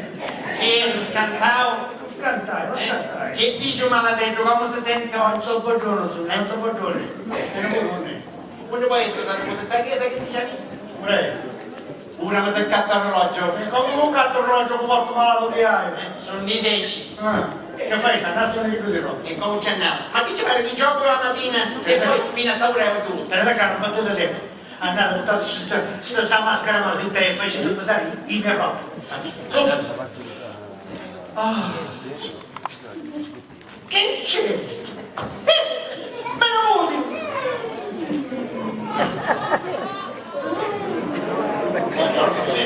Chi è? Scantau? Scantai, ma scantai. Chi dici u malateddu, comu si senti oggi? Tantu buddunu, su, tantu buddunu. Unni pò essiri, s'arrimuti nta chiesa chi dici a missa? Prego. Ura mi si ccatta orologiu. E comu nun ccatta orologiu cu portu malatu chi hai? Eh, sunnu i deci. Ah, chi fai, sta nastru di chiudiro? E comu ci annava? Ma chi ci pari chi giocu la matina e poi fino a sta ura è chiudu? Tenete calma, non perdete tempo. Andate, buttate sta, sta, sta maschera maledetta e facete guardare i, i miei propri. Ah. Chi c'è? Eh, mi lu muti! Buongiorno, sì.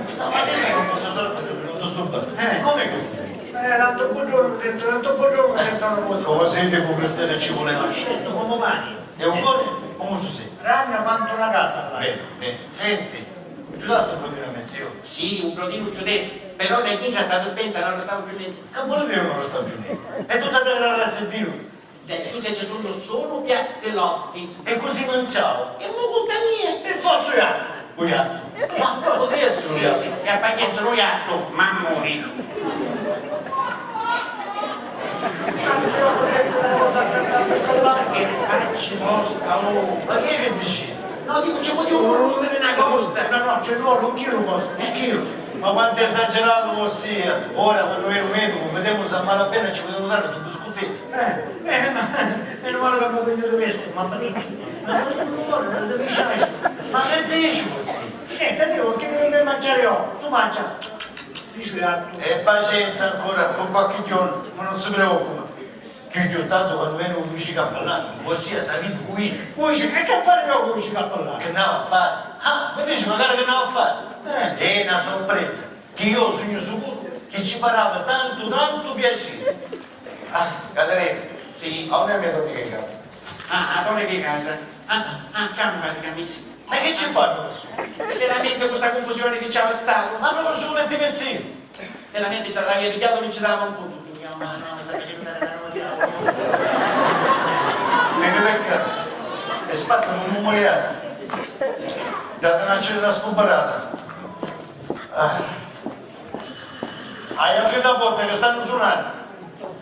Stamattina non posso far sapere, non disturba. Eh, come che si sente? Eh, tantu buddunu mi sentu, tantu buddunu mi sentu, non posso. Come senti, con questa ci vuole la... Certo, come pani. E un cuore? Come si sente? Rannu quantu una casa, là. Bene, bene. Senti, giudasti un brodinu a me zio? Sì, un brodinu giudessi, però da chi c'è stata spensa non restava più niente. Che vuol dire non resta più niente? È tutta terra, grazie a Dio. Da chi c'è, ci sono solo piatti e lotti. E così mangiavo. E mo conta mia. E forse io. Uiattu. Ma cosa è successo? Sì, sì, e a paghjessi lu iattu, ma a mori. Anch'io mi sento una cosa a cantare con l'altro. Che facci vostra, oh! Ma chi è che dici? No, dico, ci vuole un volume di una costa. No, no, ci vuole un chilo costa, un chilo. Ma quanto è esagerato, vossia! Ora, quando viene un medico, vedemo se ammala bene, ci potete dare due biscottini. Eh, eh, ma meno male che mi sugnu diverso, ma parecchi. Ma non mi vuole, non mi piace. Ma che dici così? Niente, dico, che mi devo mangiare io? Tu mangia. Dice l'altro. E pazienza ancora, con qualche giorno, ma non si preoccupa. Più giuttato quando vene un vice cappellano, vossia sapete cu vene. Voi dice, e che fare io con vice cappellano? Che andava a fare? Ah, mi dice magari che andava a fare? Eh. È una sorpresa. Chi io sugnu sicuru chi ci farà tantu, tantu piaciri. Ah, Caterina, sì, a unni è a me domenica in casa? Ah, a domenica in casa? Ah, ah, campa di camisa. Ma chi ci fannu questi? Veramente cu sta cunfusioni chi ci havi statu? Ma proprio su un attimezinu. Veramente ci l'avia pigghiatu, non ci dava un punto. Tenete a casa. E spatta un mumuriata. Date una cena scuparata. Ah. Hai aprito la porta che stanno suonando.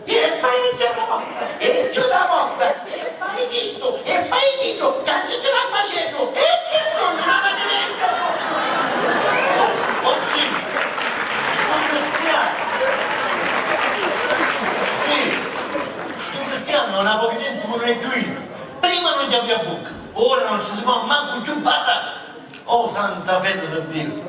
E fai chiuda la porta, e chiuda la porta, e fai chistu, e fai chiddu, cancici l'acqua a cieddu, e chi sunnu? Una matinetta sunnu! Oh, zì, stu cristianu! Zì, stu cristianu non ha poco tempo con noi più. Prima non gli apri a bocca, ora non ci si può manco più parlare. Oh, santa fede di Dio!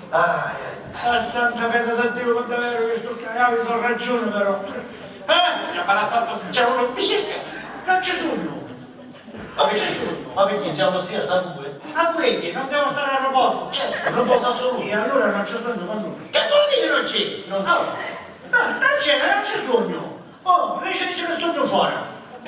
Ai, ai. A santa vita di Diu, ma davveru chistu cca, avi so ragiuni però. Eh? C'è un ufficiale. Non ci sono. Ma perché? Ma perché già non sia salute? Ma quindi non devo stare a riposo? Certo, riposo assoluto. E allora non ci sono quando... Che vuol dire non c'è? Non c'è. No, no, non c'è, non ci sono. Oh, dice che ce ne sono fuori.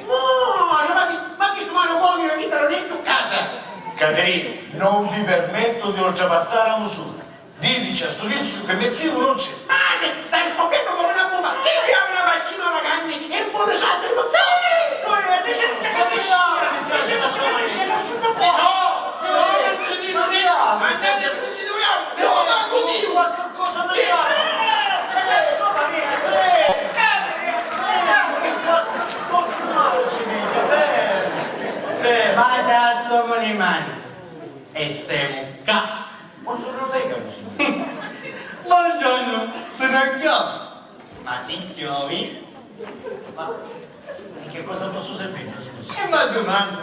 Oh, ma chi, ma chi sto male con io, mi starò dentro casa. Caterina, non vi permetto di oltrepassare la misura. Ditici a stu tizio che me ziu non c'è. Ah, sì, stai scoppiando come una bomba. Ti pigliamo una vaccina alla canne e poi sa se lo sai. Poi dice che c'è la piscina. Dice che c'è la piscina, non ci dico niente. Ma se ci dico io, io vado io. Qualche cosa da fare. Eh, mamma mia, eh, eh, eh, qualche cosa da fare ci dica, eh, eh. Baciazzo con le mani. E semu ccà. Buongiorno, Regalu, signori. Buongiorno, sono io. Ma si chiovi? Ma in che cosa posso servirvi, scusi? E ma domanda.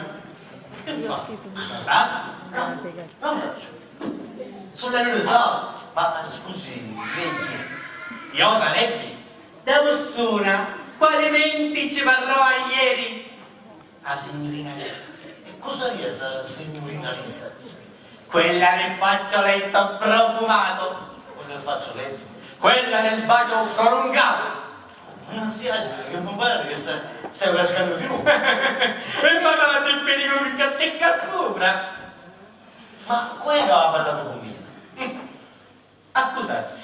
Che fa? Lo sa? No, non lo so. Sulla luna so. Ma scusi, lei chi è? Io sarebbe da persona quale menti ci parlò ieri. A signurina Lisa. E cosa è sta signurina Lisa? Quella nel fazzoletto profumato. Quella nel fazzoletto? Quella nel bacio prolungato. Ma non si agita, che mi pare che sta, stai cascando di nuovo. E ma non c'è pericolo che caschi qua sopra. Ma come era parlato con me? Ah, scusassi.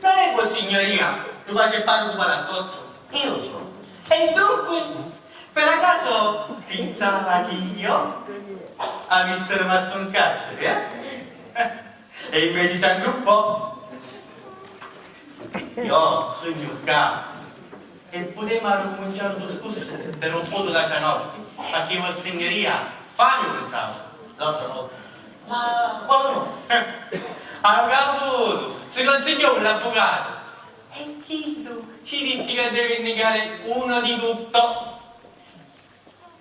Non è vossignoria lu pacepparo du palazzottu? Io so. E dunque? Per caso pinsava che io avissi rimasto in carcere, eh? E invece c'è un gruppo. Io sugnu ccà. E putemu arrucunciari u discursu pi un pocu d'atra notti, pacchì vossignoria fami pinsava. L'atra notti? Ma quali notti? Eh, a caputu, si consigliò cu l'avvucatu. E chiddu ci dissi ca devi nnicari uno di tutto.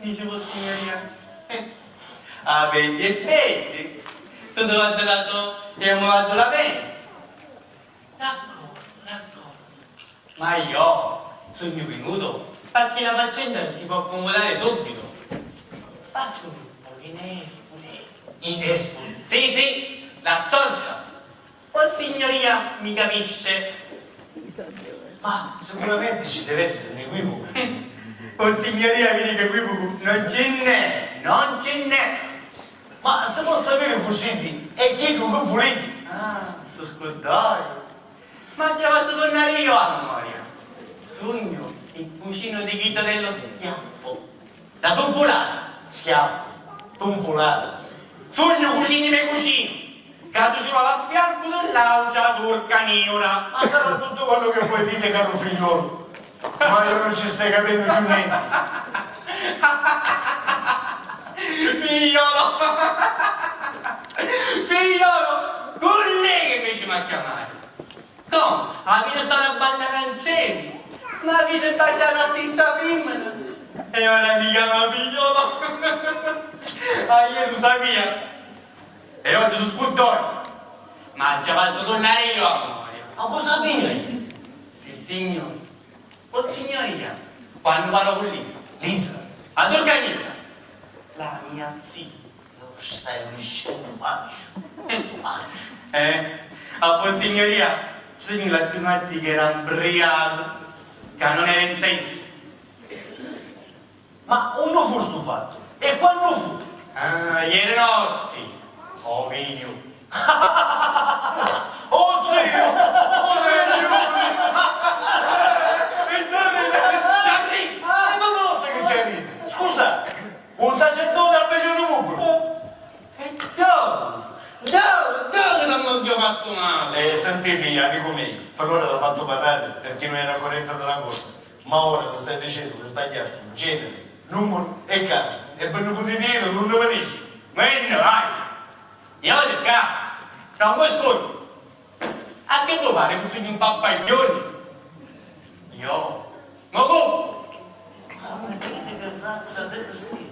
Dici vossignoria, eh, a beddi e beddi, tuttu va durato e un va dura bene. D'accordu, d'accordu. Ma io sugnu vinutu pacchì la faccenda si pò accumudari subbitu. Basta un gruppu di nespuli. I nespuli? Sì, sì, la zozza. Vossignoria mi capisce. Ma sicuramente ci deve essere un equivoco. Vossignoria vidi che equivoco non ci n'è, non ci n'è. Ma si può sapere così di, è chiddu che volete? Ah, su scurdoi. Ma ci fazzu turnari io a memoria. Sugnu il cugino di Guido dello Schiaffo. La tumpulata. Schiaffo, tumpulata. Sugnu cugini me cuginu. Casu ci va a fiancu di l'aucia turca niura. Ma sarà tutto quello che vuoi dire, caro figliolo. Ma io non ci stai capendo più niente. Figliolo! Figliolo! Cu l'è che mi ci m'ha chiamari? Comu? Aviti statu a ballari insemi? M'aviti baciatu a stissa fimmina? E ora mi chiama figliolo? Ah, io lu sapia. E oggi su scurdoi. Ma ci fazzu turnari io a memoria. Ma cu sapia io? Sissignori. Vossignoria, quannu parlo cu Lisa. Lisa? A Turcanina. La mia zia. Stai dicendo, Mario? Mario. Eh? A vossignoria, sugnu la ddu matti che era mbriacu, ca non era in senso. Ma unni fu stu fattu? E quannu fu? Ah, ieri notti, o figliu. Oh zio! Oh zio! Gianni! Gianni! Eh, ma cosa che Gianni? Scusa, un sacerdote al meglio di pubblico. Eh, no, no, no, che non ti faccio male. Eh, sentite, amico mio, finora l'ha fatto parlare perché non era corrente della cosa. Ma ora mi stai dicendo che sbagliasti genere, numero e caso e ve ne putiti iri d'unni venistu. Venni, vai! Io di ccà non vi scuotu. A chi tu pari chi sugnu un pappagghiuni? Io? Ma comu? Ma vediti che razza di vestiti!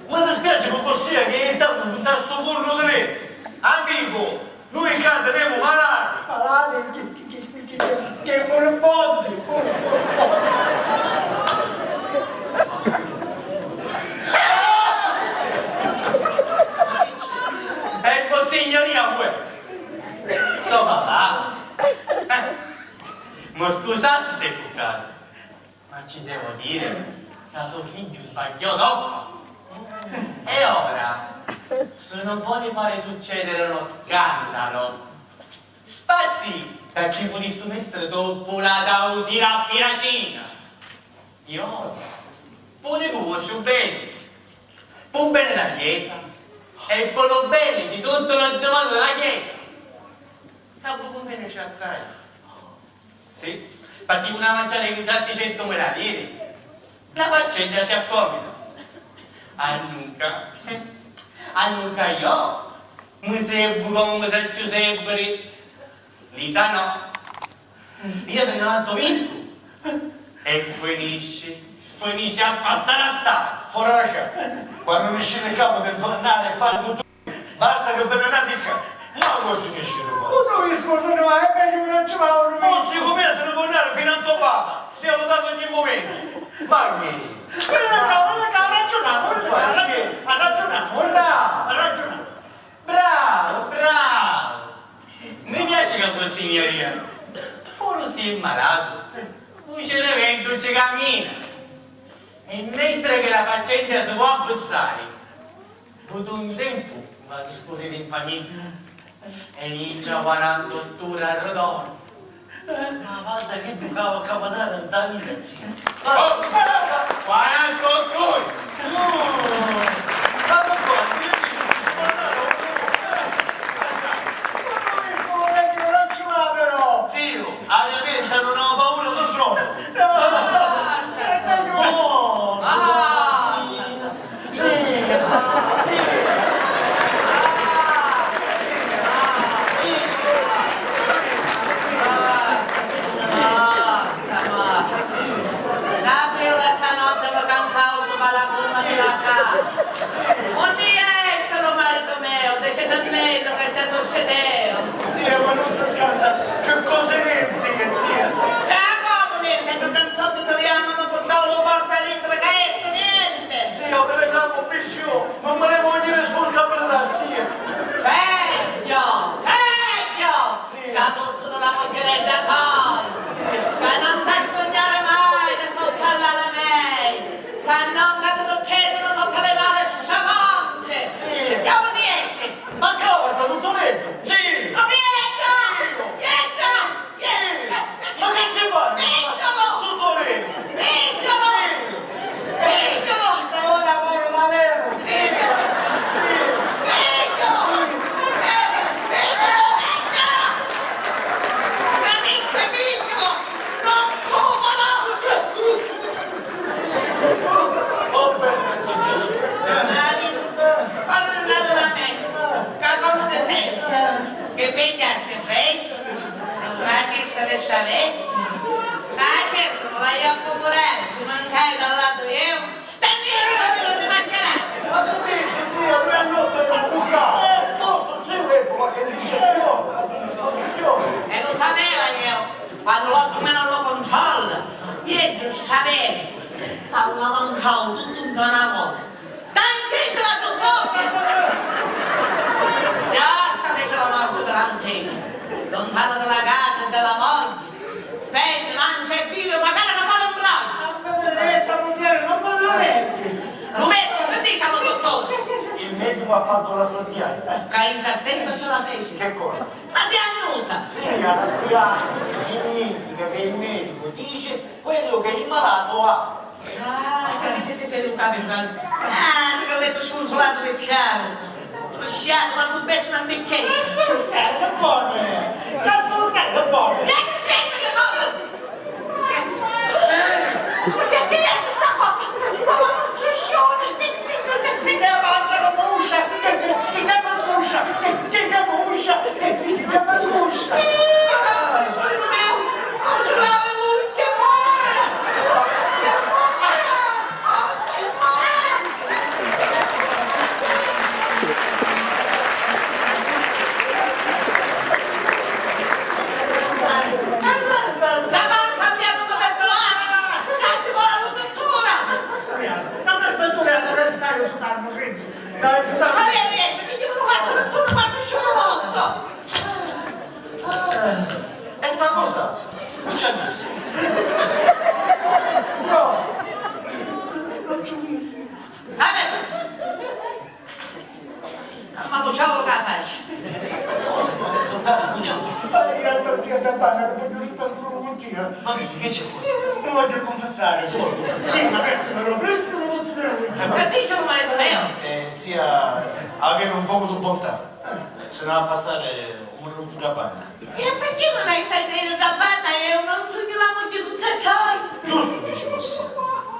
Ma Piaci cu vossia chi intantu nta stu furnu di legnu. Amicu, nui ccà tinemu malati. Malati? Chi, chi, chi, chi, chi, chi furibonti, furibonti. E vossignoria, uè, so papà. Eh, mi scusassi se cuccatu. Ma ci devo dire ca so figghiu sbagghiò troppu. E ora, si non voli fari succedere uno scandalo, spatti ca ci putissi mèstiri doppu la tausina a piracina. Io puru cu vosciu beni, pu beni d'a chiesa e pu lu beni di tuttu lu divanu d'a chiesa. Ca vu cunveni ci attai. Sì, parti cu na manciata di tanti centumila liri. La faccenda si accomida. Annunca, annunca io mi servu comu mi sacciu sèrbiri. Lisa no. Io se ne vanto miscu. E finisci, finisci a pastarattà. Fora da ccà. Quannu nisciti ccà putiti annari e fari tuttu. Basta ca vi nni andati ccà. Ma cosa nisciti ccà? Cu sugnu, scusa, no, è meglio che non ci vado. Mo zio mio se ne può andare fino a to papa. Si è lodato ogni momento. Ma chi? Veni ccà, veni ccà, raggiuniamo, raggiuniamo, raggiuniamo. Bravo, bravo. Mi piaci ca vossignoria, puru si è malatu, vucirimentu ci camina. E mentri che la faccenda si può abbuzzari, tuttu un tempu va a discurriri in famiglia e intra quarantottu uri al ritornu. Ma guarda che giucava a capanara in Davide, zio. Oh! Quarantottu uri! Oh! Ma per quanto io dico che si parla, non si può. Ma non riesco a vecchio, non ci va però! Zio, aria venta non ho paura, tu sono! No! Oh! Ah! Sì, sì, sì, sì. Apri ora stanotte mi cantau su balcone di la casa. Unni è stu lu maritu meu? Diciti a mia ca ci succedeu. Zia, ma non si scanta, che cose identiche, zia. Ca comu niente, nu canzottu italianu mi purtau lu porta litri ca è stu niente. Zia, u telegramma ufficiu. Non me ne voglio responsabilità, zia! Peggio! Peggio! Zia! Ca tu zittu la mugghiuredda tua! Zia! Ca non ti scugnari mai di sottu all'ala mei! Sannò ca ti succedinu tutti li mali straponti! Zia! Chiamati esti! Ma cava sta tuttu dettu! Zia! Ma Pietro! Zia! Pietro! Sì! Ma chi ci fai? Pietro! Sotto lei! Pietro! Sì! Pietro! Sta ora pure la levo! Pietro! Sì! Pietro! Sì! Pietro! Pietro! Ma chi stai Pietro? Non copala! Oh, benedetto Gesù! Allora, allora, allora, ca comu ti senti? Che vedi a se festa? Ma ci sta di sciavezza? Ma certu, non l'hai a figurare, ci mancai dal lato io? Dammi il solito di mascherare! Ma tu dici, zia, lui è notte in buca! Forse zio Beppe qualche indigestione, qualche indisposizione! E lo sapevo io, quando l'occhio meno lo controlla, io già sapevo, s'allavancavo tutto in una volta. Tanti ce la tuccò! Già sta dice la morte di l'antichi, lontano dalla casa e dalla moglie, spende, mangia e vive, magari la fa l'imbroglia! Non mi dà retta, mugghieri, non mi dà retta! Lu medicu che dice allo dottore? Il medico ha fatto la sua diagnosi. Ca intra stesso ce la fece. Che cosa? La diagnosa! Sì, la diagnosi significa che il medico dice quello che il malato ha. Ah, sì, sì, sì, sì, sì, lu capiu, lu capiu. Ah, sì, che ho detto sconsolato che c'è. Sciato, ma tu pensi una vecchiezza. Lascia stare, buono. Lascia stare, buono. Eh, senti che modo! Che, che è sta cosa? Ma, ma, scione, ti, ti, ti, ti, ti, ti, avanza la buscia, ti, ti, ti, ti, ti, buscia, ti, ti, ti, buscia, ti, ti, ti, ti, buscia. Ah, scusa, ma non ce l'avevo. Che male! Che male! Che male! E sta cosa nun ci ha misi. No, non ci ho misi. Vabbè. Ma tu ciao che faci? Cosa? Ma per soltanto, ciao. Ma io, zia Gabbana, non voglio restare solo con te. Ma perché, che c'è cosa? Mi voglio confessare. Si vuole confessare? Sì, ma presto però, presto però, non si ferma. Ma dici un marito mio? Eh, zia, avere un poco di bontà. Se ne va a passare un minuto da banda. E perché non hai sentito da banda? Io non sugnu la moglie di un zio. Giusto dici così.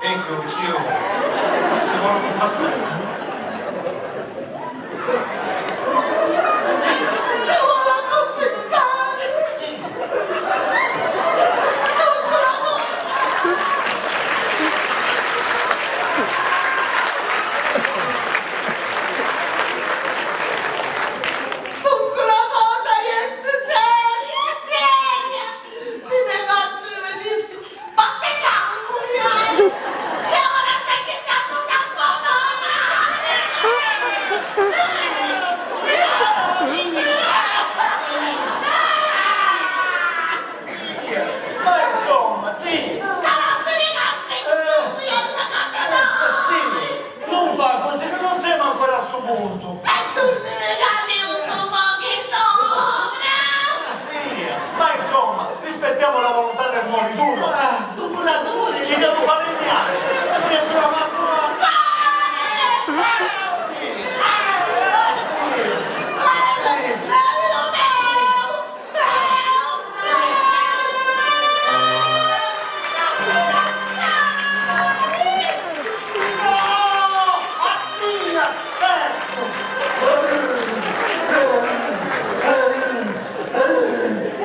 Ecco, zio, si vuole confessare. Sì. Si vuole confessare. Sì. Comunque la cosa è seria, seria! Mi ne vado, mi dissi, battesangu, e ora stai chittando sangue a tua madre! Zia, ma insomma, zia! Ma non ti ricordi più, io sta cosa no! Zia, non fa così, che non siamo ancora a sto punto. E tu mi cadi un po' chi sopra! Zia, ma insomma, rispettiamo la volontà del morituro. Ah, tu pure tu! Ci devo fare il male! Sei pure pazzo! Zia! Zia! Zia!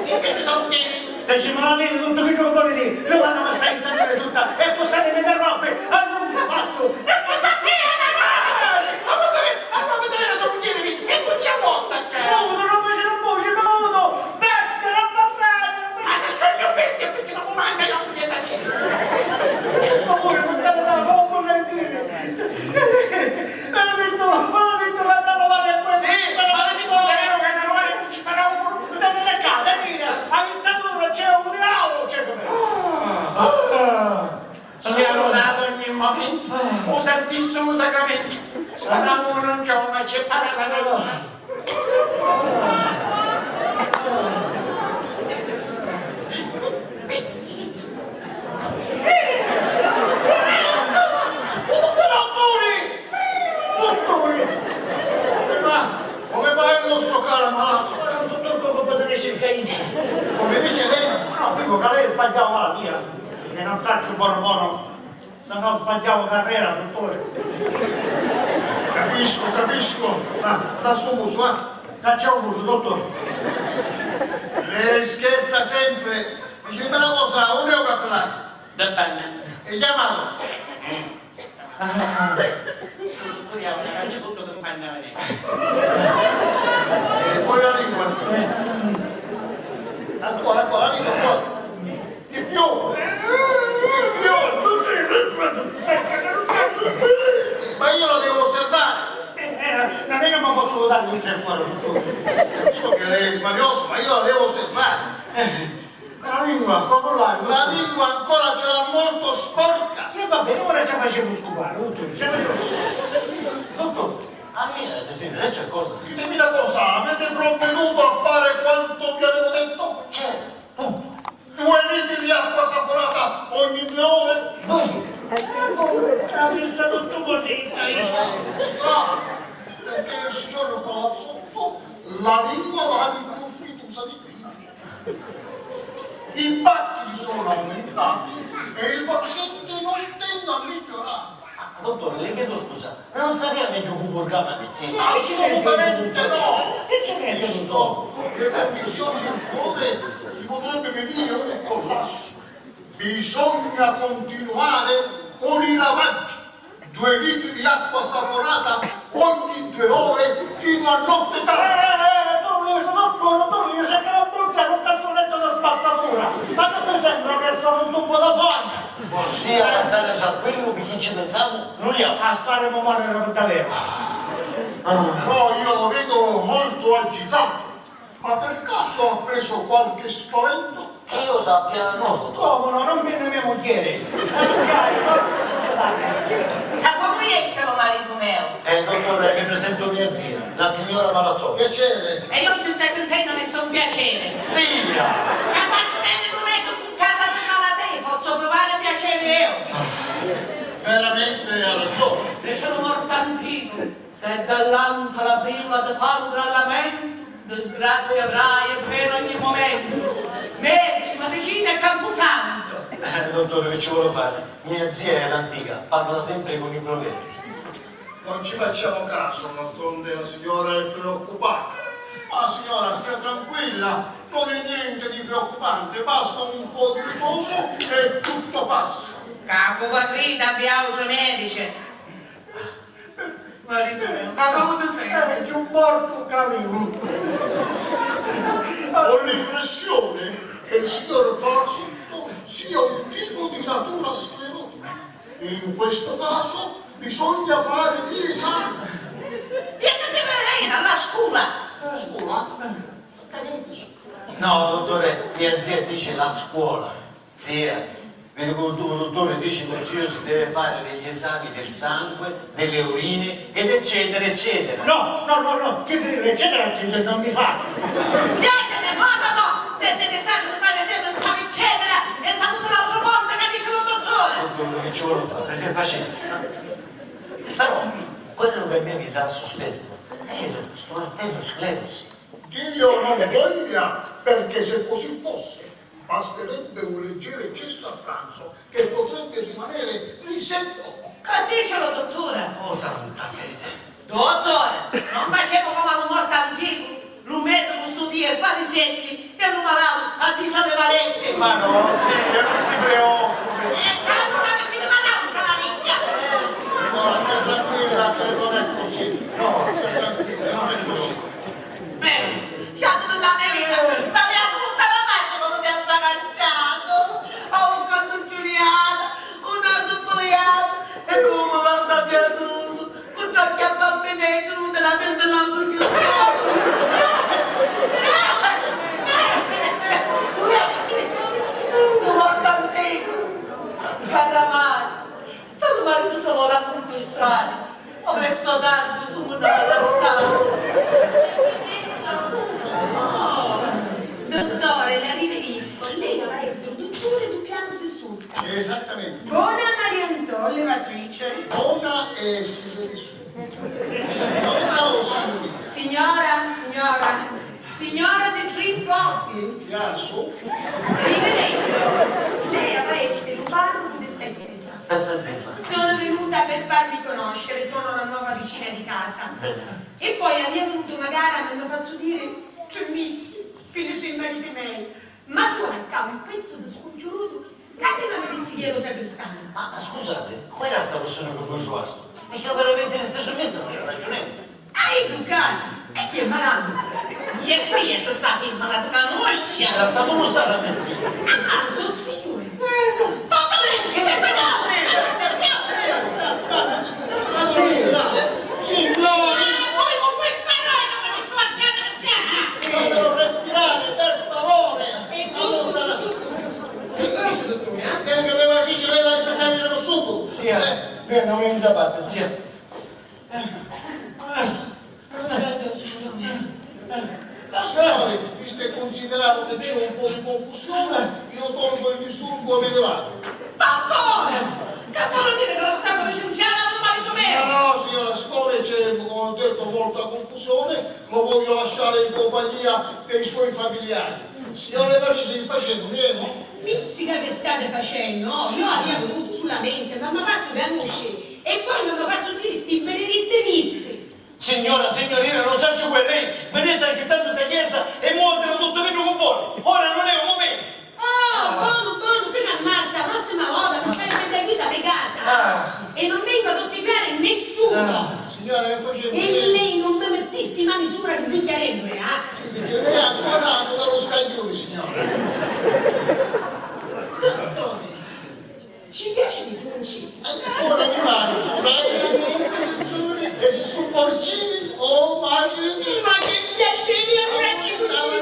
Chi si mi salutini? Decimali, tutto quello che volete, lo vanno a stare in tante sutta e portatemi le robe, a non mi pazzo! E che pazzi è? Ma non deve, ma non deve salutini, e non c'è volta che... No, non lo faccio, non voglio, no, no! Bestia, non parlate, non... Ma se sognu bestia, perché non mi manda la pugliesa mia? Ma pure non te ne dà poco per dire. Me l'ha detto, me l'ha detto, ma non lo vale a questo. Sì, ma l'ha detto, ma non lo vale, non ci parliamo più. Tenete a casa, mira, a dittatura c'è un diavolo, c'è come. Ah. Sia lodato ogni momento, o Santissimo Sacramento, speriamo che non c'è una cepparata da... Dottore! Dottore! Come va? Come va il nostro caro malato? Ora un dottore poco cosa riesce il caino. Come dice lei? No, dico che lei sbagliava malattia. E non saccio buono buono. Se no sbagghiavu carrera, dutturi. Capisco, capisco. Ma dà su musu, va. Caccia u musu, dutturi. Lei scherza sempre. Dicimi una cosa, unni è u campionatu? Da banna. E chiamalo. Ah. Pure io, non ci conto che mi fanno vedere. E poi la lingua. Eh. Ancora, ancora, la lingua fuori. Di più! Di più! Ma io la devo osservare! Eh, eh, non è che mi posso votare di tre fuori tutto. Capisco che lei è smanioso, ma io la devo osservare. Eh, la lingua, come la... La lingua ancora ce l'ha molto sporca. E va bene, ora ci facciamo scupare, tutto, ci facciamo... Dottore, a me, eh, desidera, c'è cosa? Ditemi una cosa, avete provveduto a fare quanto vi avevo detto? Certo, tutto. Due litri di acqua saporata ogni due ore? Due litri? Eh, poi, la pensa tutto così, dai. Strano, perché il signor Palazzotto la lingua la ha più fitosa di prima. I battiti sono aumentati e il paziente non tende a migliorare. Ah, dottore, le chiedo scusa, non sarebbe meglio che purgava a mezz'è? Assolutamente no! Visto le condizioni del cuore, gli potrebbe venire un collasso. Bisogna continuare con i lavaggi. Due litri di acqua saporata ogni due ore fino a notte tarda. Eh, eh, eh, Don Luigi, dottore, Don Luigi, che non può essere un cassonetto di spazzatura. Ma che ti sembra che sono un tubo da fogna? Vossia va stare tranquillu, picchì ci pensamu nui. A fare mo morire pi davveru. Ah. No, io lo vedo molto agitato. Ma per caso ha preso qualche spavento? Che io sappia, no, dottore. Come no? Non venne mia mugghieri? La mugghieri, no? Ca comu jessi lu maritu meu? Eh, dottore, vi presento mia zia, la signora Palazzotti. Piacere. E io non ci stai sentendo nessun piacere. Zia! Ca quannu veni lu medicu in casa di malatei pozzu pruvare piacere io. Veramente ha ragione. Dice lu mortu anticu. Se dall'anta la prima ti fa lu trallamentu, disgrazia avrai e pena ogni momentu. Medici, matricina e campusantu. Eh, dottore, che ci vuole fare? Mia zia è all'antica, parla sempre con i proverbi. Non ci facciamo caso, d'altronde la signora è preoccupata. Ma la signora stia tranquilla, non è niente di preoccupante, basta un po' di riposo e tutto passa. Ca cu va crida a viautri medici. Maritu meu, ma comu ti senti? Eh, cchiù mortu ca vivu. Ho l'impressione che il signor Palazzotto sia un tipo di natura sclerotica. In questo caso bisogna fare gli esami. E che ti veni a la scuola? La scuola? Che niente scuola. No, dottore, mia zia dice la scuola. Zia, vedi che il tuo dottore dice che lo zio si deve fare degli esami del sangue, delle urine ed eccetera eccetera. No, no, no, no, che deve eccetera eccetera non mi fa. Siete de moda, no? Se è necessario fare sempre un po' eccetera e tanto l'altro conto che dice lo dottore. Dottore, che ci vuole fare? Perché pazienza. Però quello che a me mi dà sospetto è sto arteriosclerosi. Dio non voglia, perché se così fosse, basterebbe un leggero eccesso a pranzo che potrebbe rimanere risetto. Che dice lo dottore? Oh, santa fede! Dottore, non facemu come a lu mortu anticu, lu medicu stu dì è fari setti e lu malatu attisa le valette. Ma no, zia, non si preoccupi. E tanto la mettete malata la ricchia. No, stia tranquilla che non è così. No, stia tranquilla, non è così. Beh, sciatu la me vita, taliatu tutta la faccia come si è stracacciato, a un cantucciuliato, un nasu buliato, e come guarda pietoso, con occhi a bambinetti, non te la perde naso più. Una volta antico, sgarramare. Se lu maritu si voli accunfissari, o prestu o tardi stu munnu l'ha lassari. Oh, dottore, la riverisco. Lei aveva essere un dottore d'un piano di sutta. Esattamente. Bona Mariantò, levatrice. Bona e si vede subito. Signora o signorina? Signora, signora. Signora De Tripoti? Chi è su? Riverendo, lei aveva essere un parroco di sta chiesa. Questa è bella. Sono venuta per farmi conoscere, sono la nuova vicina di casa. Bella. E poi la mia venuto magari, ma mi faccio dire, c'è missi, fino sui mariti miei. Ma giù a un pezzo di scumpiuruto Ca prima mi dissi chi era u sagristanu. Ma scusate, com'era sta persona che voi trovastu? Perché io veramente di sta scimmessa non ne sacciu niente. Ah, iddu ccà! E chi è malatu? E chi è se sta firma la ti canuscia? Lasciamolo stare a me zio. Ah, so zio! Eh, no. Ma dove? Che se no? Signori! Ah, voi con questa parola mi sto a chiamare. Fatelo respirare, per favore! È giusto, giusto, giusto. Giusto dice il dottore, eh? Che, che leva, ci leva e sa femmina lo sugo. Zia, eh, noi andiamo in da parte, zia. Eh, eh, eh, eh, signori, visto e considerato che c'è un po' di confusione, io tolgo il disturbo medievale. Dottore! Che vuole dire che lo stato licenziato a lu maritu meu? No, no, signora, siccome c'è, come ho detto, molta confusione, lo voglio lasciare in compagnia dei suoi familiari. Signore, ma ci si facendo, prego? Mizzica che state facendo? Oh, io avia venuto solamente, ma mi faccio conoscere e poi non mi faccio dire sti benedette misse. Signora, signorina, non sacciu cu è lei, mi ne sta aiutando da chiesa e mo ordina tutto quello che vuole. Ora non è un momento. Oh, bonu, bonu, si n'ammassa, la prossima volta mi stai mettendo chiusa di casa. Ah. E non vengo ad ossequiare nessuno. Ah. Signora, che facendo? E lei non mi mettesse i mani sopra che bicchiarello, eh, ah? Sì, perché lei ha guadagno dallo scaglione, signora. Dottore, ci piace di cucina? Eh, ora mi mangio, dai. Veramente, dottore? E se sto porcini, oh, ma che... Ma che piacere, allora ci cucina.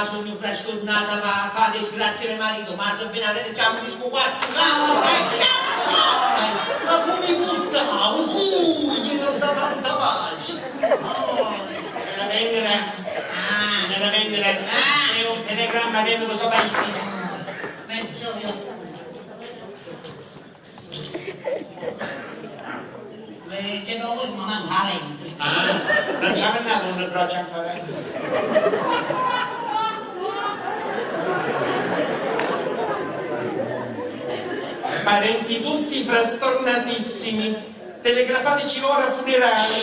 Sugnu frascurnata pa fa disgrazia me maritu, ma si veni a viri ciamu discu quattru. Ah, eh, eh, ma cu mi puttavu? Cu? Ieri nta Santa Paci. Ah. Signora Venera, signora Venera, c'è un telegramma venuto so paese. Mezzo io. C'è da voi, ma manca la lente. Ah, non ci ha mandato un broccio ancora? Parenti tutti frastornatissimi, telegrafateci ora funerale.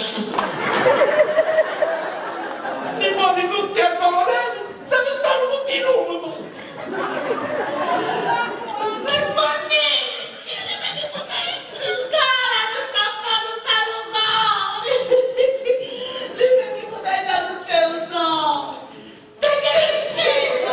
Nipoti tutti addolorati, se ne stanno tutti in umidu. Risponditi, ci vedi che potete giocare a questa battuta d'umore. Vedi che potete non c'è un solo. Decidete, decidete, decidete,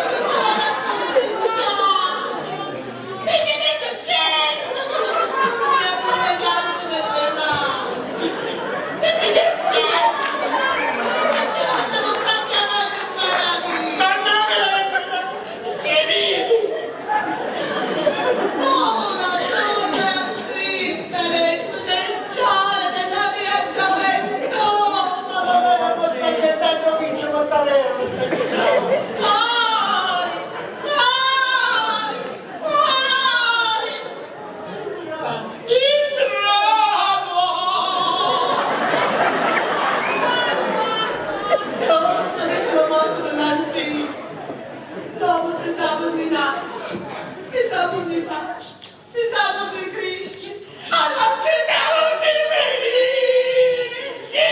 L'omu si sapi unni nasci, si sapi unni taci, si sapi unni crisci, ma non si sapi unni finisci!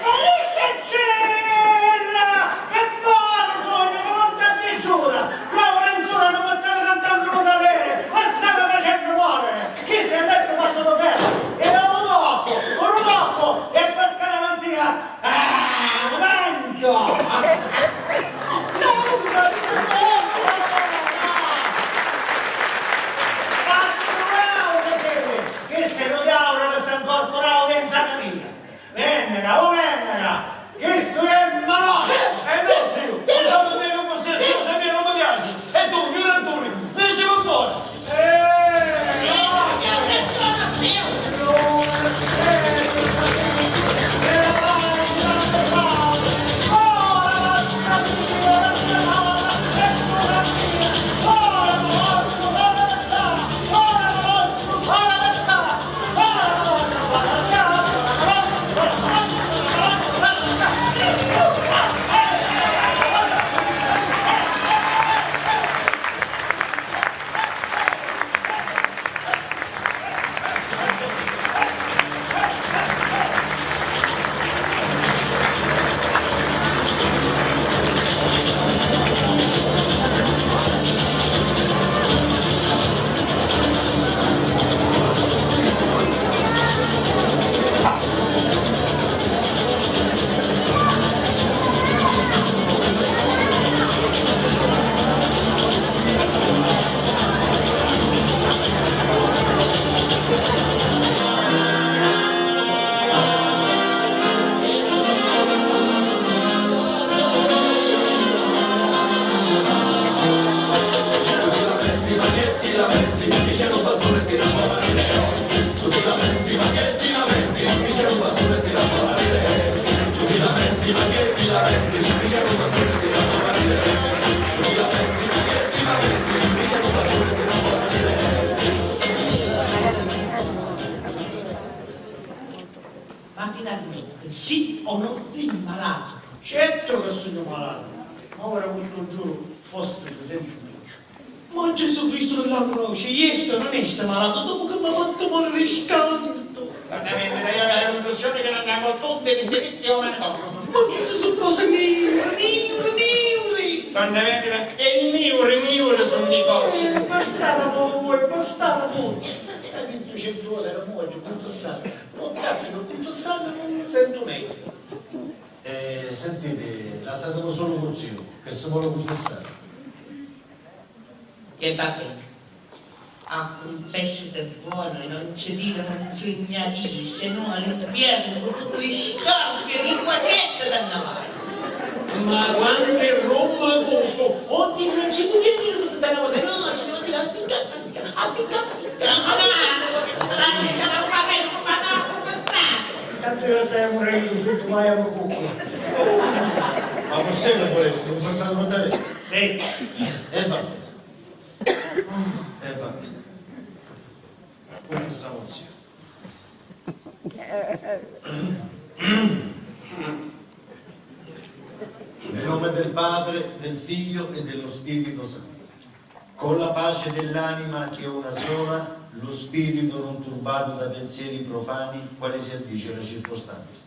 Comu sta cella! E buonu sugnu, ma non sta pigghiura! Bravo Lenzura, non mi state cantando lu sapere, mi state facennu moriri! Chistu è lettu fattu lu ferru! E ora lu toccu, ora lu toccu, e pesca la manzia! Ah, mangiu! Chistu è lu diavulu chi s'è ncorpurau dintra di mia! Vennera, o vennera! Chistu è malatu! Eh no, ziu! Lu sapi beni cusì, stu sapiri non mi piaci! E tu, Jurantuni, nescimi fora! Ma finalmenti, sì o non sì malatu? Certu ca sugnu malatu, ma ora cu stu giuru forsi mi sentu megghiu. Ma Gesù Cristu di la Croci, iesta non esta malatu, dopu chi m'ha fattu moriri scantu. Donna Venera, io avevo l'impressione che non abbiamo tutti i diritti umani. Ma chisti su cosi niuri, niuri, niuri! Donna Venera, e niuri, niuri sunnu i cosi. Eh, bastava pocu voi, bastava pocu. T'ha dittu certi cosi, era muoggio, cunfissare. Può darsi che cunfissannu non mi sentu megghiu. Eh, sentiti, lassatulu sulu cu ziu, che si voli cunfissari. E va beni. Ah, cunfessati buonu e non ci diri unni sugnu a diri, se no a l'infiernu cu tutti li scarpi e li quasietti t'anna vai. Ma quantu è rummacusu! Oddio, non ci podia dire tutta una volta, no, ci devo dire, appicca, appicca, appicca, appicca. Ma guarda, perché ci sarà che c'è da fare, ma no, confessare. Intanto io stai morendo, tu vai a cucco. Ma forse non vuole essere confessato da te? Sì. E va bene. E va bene. Confessiamoci. Nel nome del Padre, del Figlio e dello Spirito Santo. Con la pace dell'anima che è una sola, lo spirito non turbato da pensieri profani, quale si addice alla circostanza.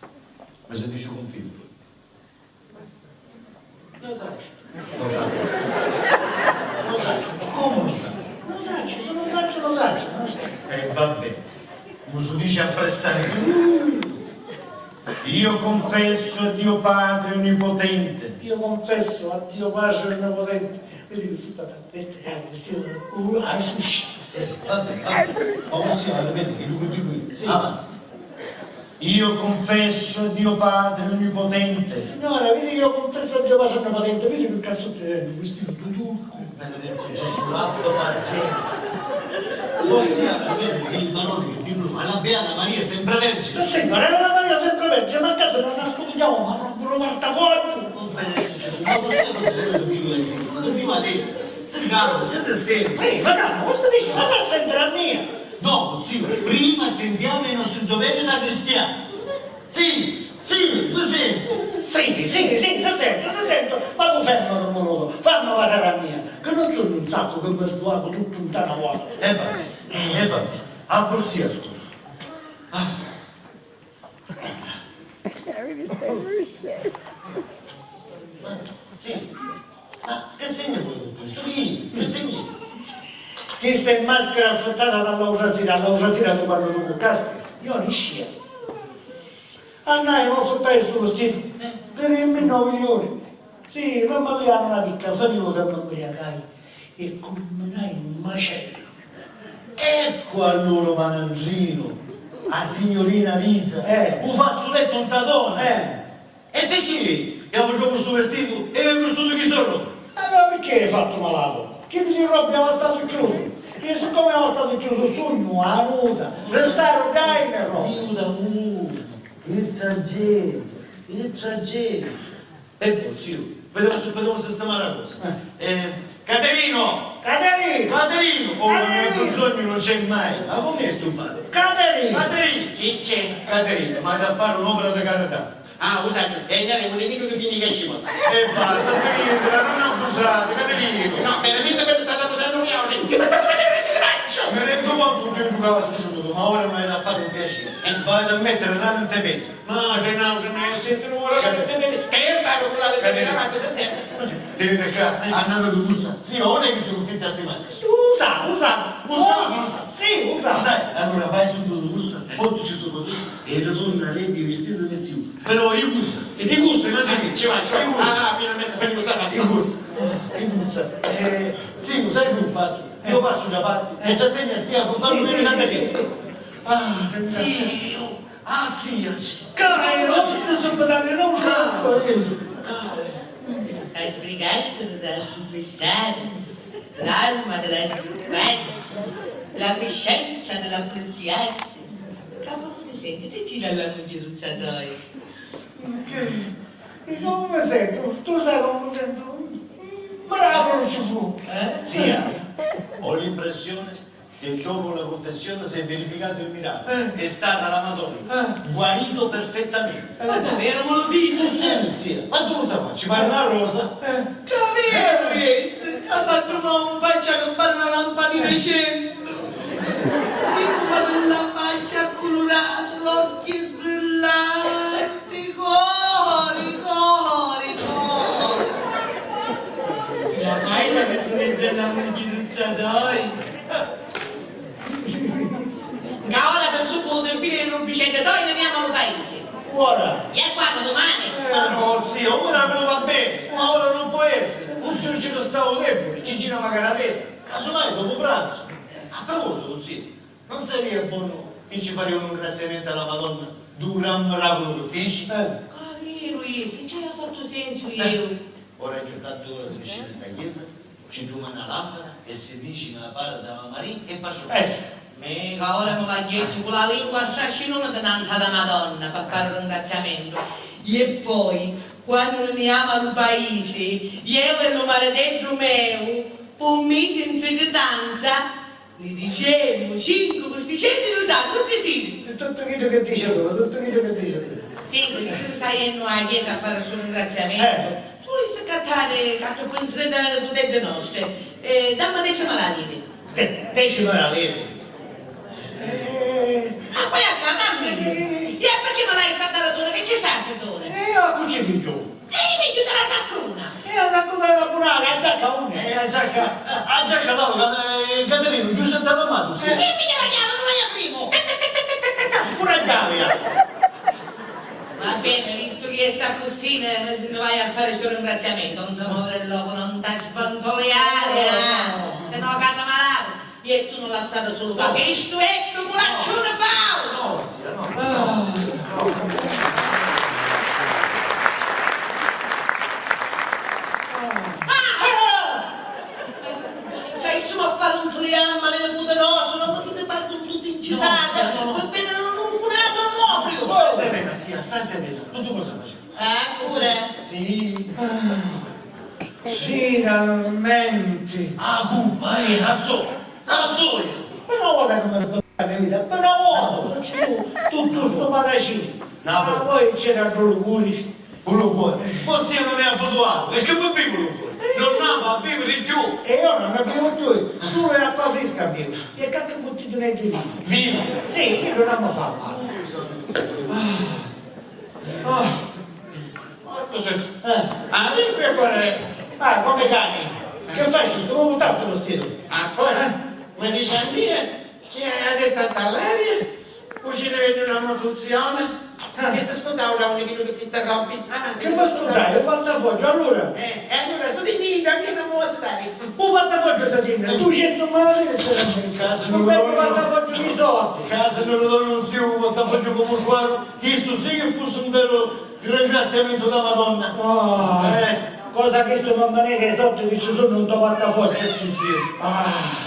Mi sentite cunfittu? Lo sacciu. Lo sa. Lo sacciu. Comu lo sa? Lo sacciu, se lo sacciu, lo sacciu, no? Eh, vabbè. Non si dice appressare. Io confesso a Dio Padre Onnipotente. Io confesso a Dio Padre Onnipotente. Vedi che sono stata a mettere a questione, uh, a sciuscia. Sì, sì, vabbè, vabbè. Ma possiamo ripetere che lui dico io? Sì. Avanti. Io confesso a Dio Padre Onnipotente. Signora, vedi che io confesso a Dio Padre Onnipotente, vedi che cazzo ti veni, vestito di turco. Benedetto Gesù, abbi pazienza. Possiamo ripetere che il barone che diploma alla Beata Maria sempre Vergine? Sì, signora, era la Maria sempre Vergine, ma a casa non nascondiamo, ma rompo un portafoglio. Oh, benedetto Gesù, ma possiamo dire quello che dico io senza? Continua a destra, si calma, si distende. Sì, ma calma, questo dico, ma passa a mia. No, zio, prima attendiamo ai nostri doveri da cristiani. Zio, zio, mi senti? Sì, sì, sì, ti sento, ti sento, ma tu ferma un minuto, fammi parlare a mia, che non sono un sacco che mi svuoto tutto in tana vuota. E va bene, e va bene, a forsia scusa. Ah. Sì. Ma che segno vuoi tu? Sto lì, che segno? Questa è maschera affittata dall'autra sera, all'autra sera tu quando tu cuccasti, io niscia. Annai, mi affittai stu vestito, eh, per i me nove milioni. Sì, mi ammalliaru una picca, fativu che mi mbriacai e cumminai un macellu. Ecco allora, Panandrino, a signorina Lisa, eh, u fazzulettu un tatone. Eh. E picchì? Ca vurria stu vestitu e io vistutu chi sono? E allora picchì hai fatto malato? Chi di robbi aveva stato chiuso? E siccome aveva stato chiuso sugnu a nuda, restaru dai me robbi. Dio d'amore, che tragedia, che tragedia. E poi, zio, vediamo se, vediamo se sistemare la cosa. Eh. Eh, Caterino! Caterino! Caterino! Oh, nel tuo sogno non c'è mai. Ma come è sto fatto? Caterino! Caterino! Chi c'è? Caterino, ma hai da fare un'opera di carità. Ah, u sacciu, e andaremu nni chiddu chi vinni ca ci vota. E basta, finitela, non abusate, Caterino! No, veramente per stare abusando mia, io mi state facendo il sacco! Mi rendo conto di tutto che va succeduto, ma ora mi avete a fare un piacere. Eh. Mi avete a mettere l'anima in te petto. Ma Renato, mi sento ora che te vedi. Che io fai con la lettera davanti, sentiamo. Tenete qua, andate tu, musa. Zio, non hai visto che fitta sti maschi? Usa, usa, usa. Sì, usa. Sai, allora vai subito tu, musa, portaci sto vestito e ritorna lei di vestito di zio. Però io musa. E di gusto, ma dai, ci vai, ci vai. Ah, finalmente fai questa passa. Io musa. Io musa. Eh, zio, sai che faccio? Io passo da parte e ci attende zia, con fare un... Sì, sì, sì, sì. Ah, zio. Ah, zia, ci... Cara, io non ti sto parlando, non sto... Hai sbrigato dal cummissariu, l'alma della sgruppaste, la coscienza della pulizziaste. Ca poco ti senti, ti gira la mugghiruzzatoia. Che? Io non mi sento, tu sai come mi sento? Miracolo ci fu. Eh? Zia, ho l'impressione che dopo la confessione si è verificato il miracolo. Eh. È stata la Madonna. Eh. Guarito perfettamente. Eh. Ma davvero me lo dici? Sì, sì, zia. Ma tu non ti facci parlare, Rosa? Eh. Che vero questo? Ca s'addumò un faccia che parla lampadina cento. E come la faccia colorata, l'occhi sbrillanti, cori, cori, cori. Ti la fai la casuledda a la mugghiruzzatoia? Ca ora ca su potu infine in un vicende toi ne viamo a lu paese. Ora? E a quando, domani? Eh, no, zio, ora non va bene, ma ora non può essere. Un zio ci restava debole, ci gira magari la testa. Casomai dopo pranzo. A proposito, zio, non saria buono che ci fari un ringraziamento alla Madonna di un gran miracolo che fici? Eh. Ca vero, Cristu, ci haiu fattu sensu iu? Ora chi tantu ora si niscini nta chiesa, ci duma na lampara e si dici na para d'Ave Maria e paci. Eh. Mega, ora mi vagghiettu cu la lingua strascinuna dinanzi a la Madonna pi fari un ringraziamentu. E poi, quannu ni niamu a lu paisi, ieu e lu mariteddu meu, pi un misi in sicritanza, ni dicemu cincu vusticetti lu santu, tutti siri. E tuttu chiddu chi dici tu, tuttu chiddu chi dici tu. Senti, chi si sta jennu a chiesa a fari stu ringraziamentu, eh, ci vulissi accattari qualchi pinziretta di li puteddi nostri. Eh, dammi deci mila liri. De-, deci mila liri? Eh. Ah, poi a ca, dammi. Eh. E perché mi l'hai a dari tu, chi ci sta, signore? Eh, io cu ci pigghiu? E io mi chiudo la saccuna. E la saccuna è la purata, la giacca unni? E la giacca, la giacca no, Ca-, eh, Caterinu, Giuseppe D'Amato, sì. E mi la chiave, non la aprimu. Pure la chiave, eh. Va bene, visto che sta così, ne, ne vai a fare sto ringraziamento, non ti muovere il loco, non ti sbantoliare, eh. Se no cado malato. E tu non lassare solo, ma che stu è stu mulaccione fausto! No, zia, no. Ah. No. Ah! Cioè, insomma, a fare un triamma le pute nostre, ma che ti partono tutti incitati, no, no, no, per bene non, non funare Don Onofrio! Sta serena, zia, sta serena, tutto cosa facciamo. Ah, pure? Sì. Ah. Finalmenti! A cuppa è a so, a soia! Pi na vota ca mi sbagghiu a me vita, pi na vota! Facciu tuttu stu patacini. Ma poi c'era lu cori. Cu lu cori? Vossia non è abituatu, e chi mi bivi lu cori? Non n'amu a biviri cchiù! E io non ne bivu cchiù, sulu acqua frisca bivu, e qualche buttiglina di vino. Vino? Sì, io non amo far male. Ah. Ah. Ma cos'è? Eh. Ah, mi per fare. Ah, come cani? Che fai? Sto un tanto lo stile. Ah, ora? Mi dice a mia che adesso sta all'aria, così ne vedi una funzione. Ah. Che sta ascoltando un chilo di fitta robbi. Ah, che sta ascoltando? Quanta voglio, allora? Eh, e allora sto di lì, da che non vuoi stare? Un portafoglio sta dinna, duicentu mila lire c'era in casa. Non vedo un portafoglio di soldi. Casa non lo non si un portafoglio come suono. Chistu sì che fussi un veru ringraziamentu dâ Madonna. Ah, eh, cosa chistu non mi nega i soldi chi ci sunnu nto portafogghiu. Eh, sì, sì. Ah.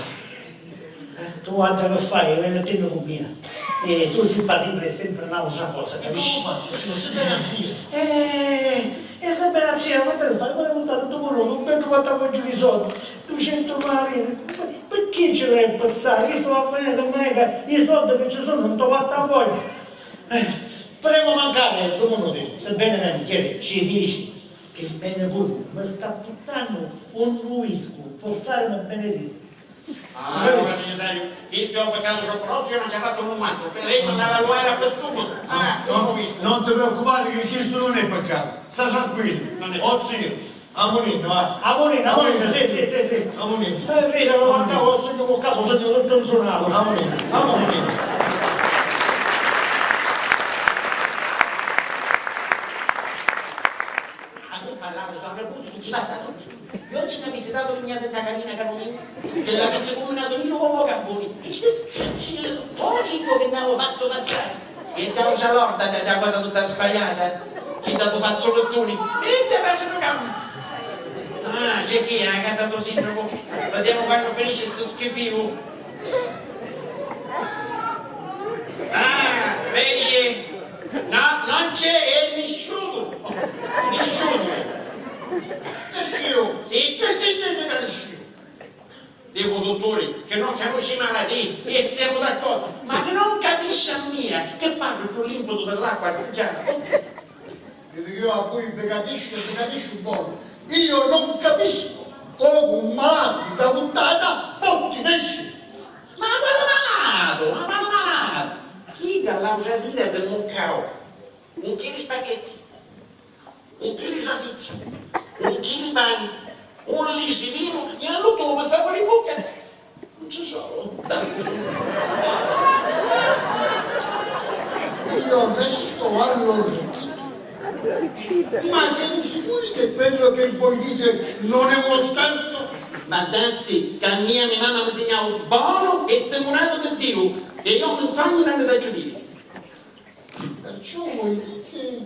Eh, tu guarda che fai, veni a dinni cu mia. E tu simpatibile è sempre n'autra cosa, capisci? E come faccio, signor? Se bene a zia. Eh, e se bene a zia, guarda che fai, poi puntare un minutu, un beddu portafogghiu di soldi, duicentu mila lire. Perché ci devi pensare? Chistu va a finire che mi nega i soldi chi ci sunnu nto portafogghiu. Eh, putemu mancari dui minuti, sebbene mia mugghieri ci dici chi me niputi mi sta purtannu un nuiscu pi farimi benediri. Ah, ora ci sei. Chi più peccato c'ho prossimo, non ci ha fatto un matto. Per lei andava allora per subito. Ah, non ho visto. Non ti preoccupare che questo non è peccato. Sta tranquillo. Non è. Oh zio, Amuninnu, va. Amuninnu, amuninnu, sì, sì, sì, sì. Amuninnu. Eh, vedi, lo guardavo, sugnu muccato, sugnu tutto insunato. Amuninnu, amuninnu. A cui parlavo, so arreputi chi ci passa tutti. Io ci n'avissi dato lignate sta canina, caro mio, che l'avessi combinato niro come carboni. E io ti dico, oh, dico che n'avevo fatto passare. E da già lorda da, da cosa tutta sbagliata, chi da tu fazzu lottuni? E te faccio tu campo. Ah, c'è chi è a casa tuo sindaco? Vediamo quando finisce sto schifo. Ah, vedi? No, non c'è, è nisciuno. Nisciuno. Nisciuno? Sì. Che significa nisciuno? Dicu, dutturi, chi non canusci i malatii, e semu d'accordu, ma chi non capisci a mia, chi parru cu l'impetu dell'acqua arrugghiata. Dicu, io a vui vi capisciu, vi capisciu bonu. Io non capisco comu un malatu di tavuttata potti nesci. Ma quali malatu? Ma quali malatu? Chiddu all'autra sira si muccau un chili spaghetti. Un chili sasizzi, un chili pani, un lisirinu e all'ultimu mi stava in bocca. Non ci sono. Io resto all'orecchio. Ma siamo sicuri che quello che voi dite non è uno scherzo? Ma dassi, ca a mia me mamma mi nsignau bonu e timunatu di Diu, e io mi nsognu non ne sacciu dire. Perciò voi dite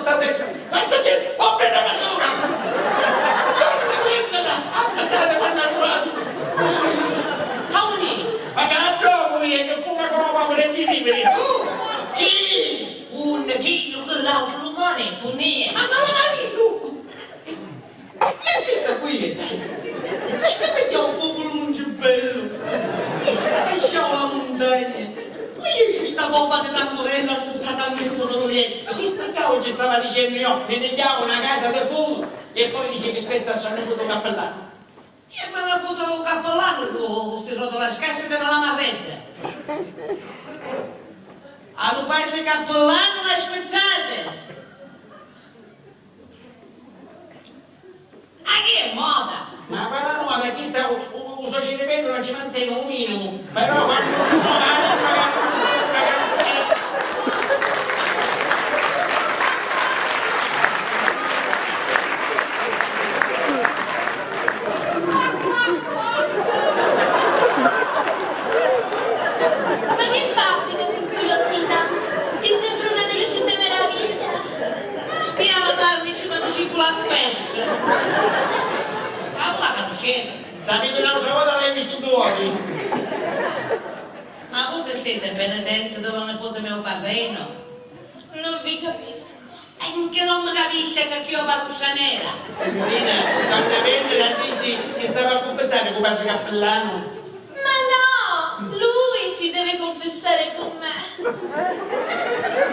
sotto a te. Quanto c'è? Oh, bella matura! Torna, torna, a casata quando arrivati! Ma unni? Ma che a trovu io che fuma come per i libri? Chi? Un, chi? L'altro, l'umore, tu ne. Ma non la maritu! E chista qui è, sai? Lei che mi chiama un fuoco in un giubbello? E scatasciò la montagna. Qui esce sta bomba di tamburello assettata a mezzo del letto. Chista qua oggi stava dicendo io, mi pigliavo una casa di fumo e poi dice che spetta a sua nipote cappellano. E mi ha avuto un cappellano con sti rotoli scarsi della marretta. A lu pace cappellano aspettate! Ma chi è mota? Ma quale mota? Chi sta, u, u, u so ciriveddu non ci manteni un minumu, però quando uno magari, magari, magari. Ma che battito fu quello, Sita? Sei sempre una delle sette meraviglie. Piano, parli, ci dà di ciculà pesce. Ma voi la conoscete? Sapete, un'altra volta l'hai visto due volte. Ma voi che siete penitenti della nipote mio parreno? Non vi capisco. E che non mi capisce che chi io parruccia nera? Signorina, da una veglia la dici che stava a confessare con pace cappellano? Ma no! Lui si deve confessare con me!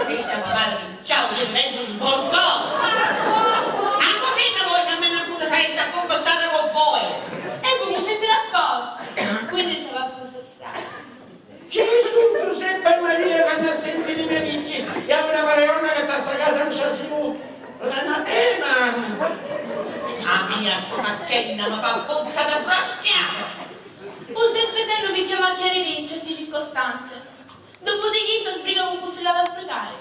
Questa papà ciao, si vengo sbordo! Ma così da voi che me ne pute sa essa confessare con voi! E voi mi siete d'accordo! Quindi stava a confessare. Gesù, Giuseppe e Maria, vannu a sentiri me figghi, e a una paragonna che da sta casa non ci simu l'anatema! A mia sta faccenda mi fa puzza da broschiata! U stai spettennu pi chiamà a chiariri certi circostanze. Dopodichì so sbriga cu cu si l'ava sbrigari.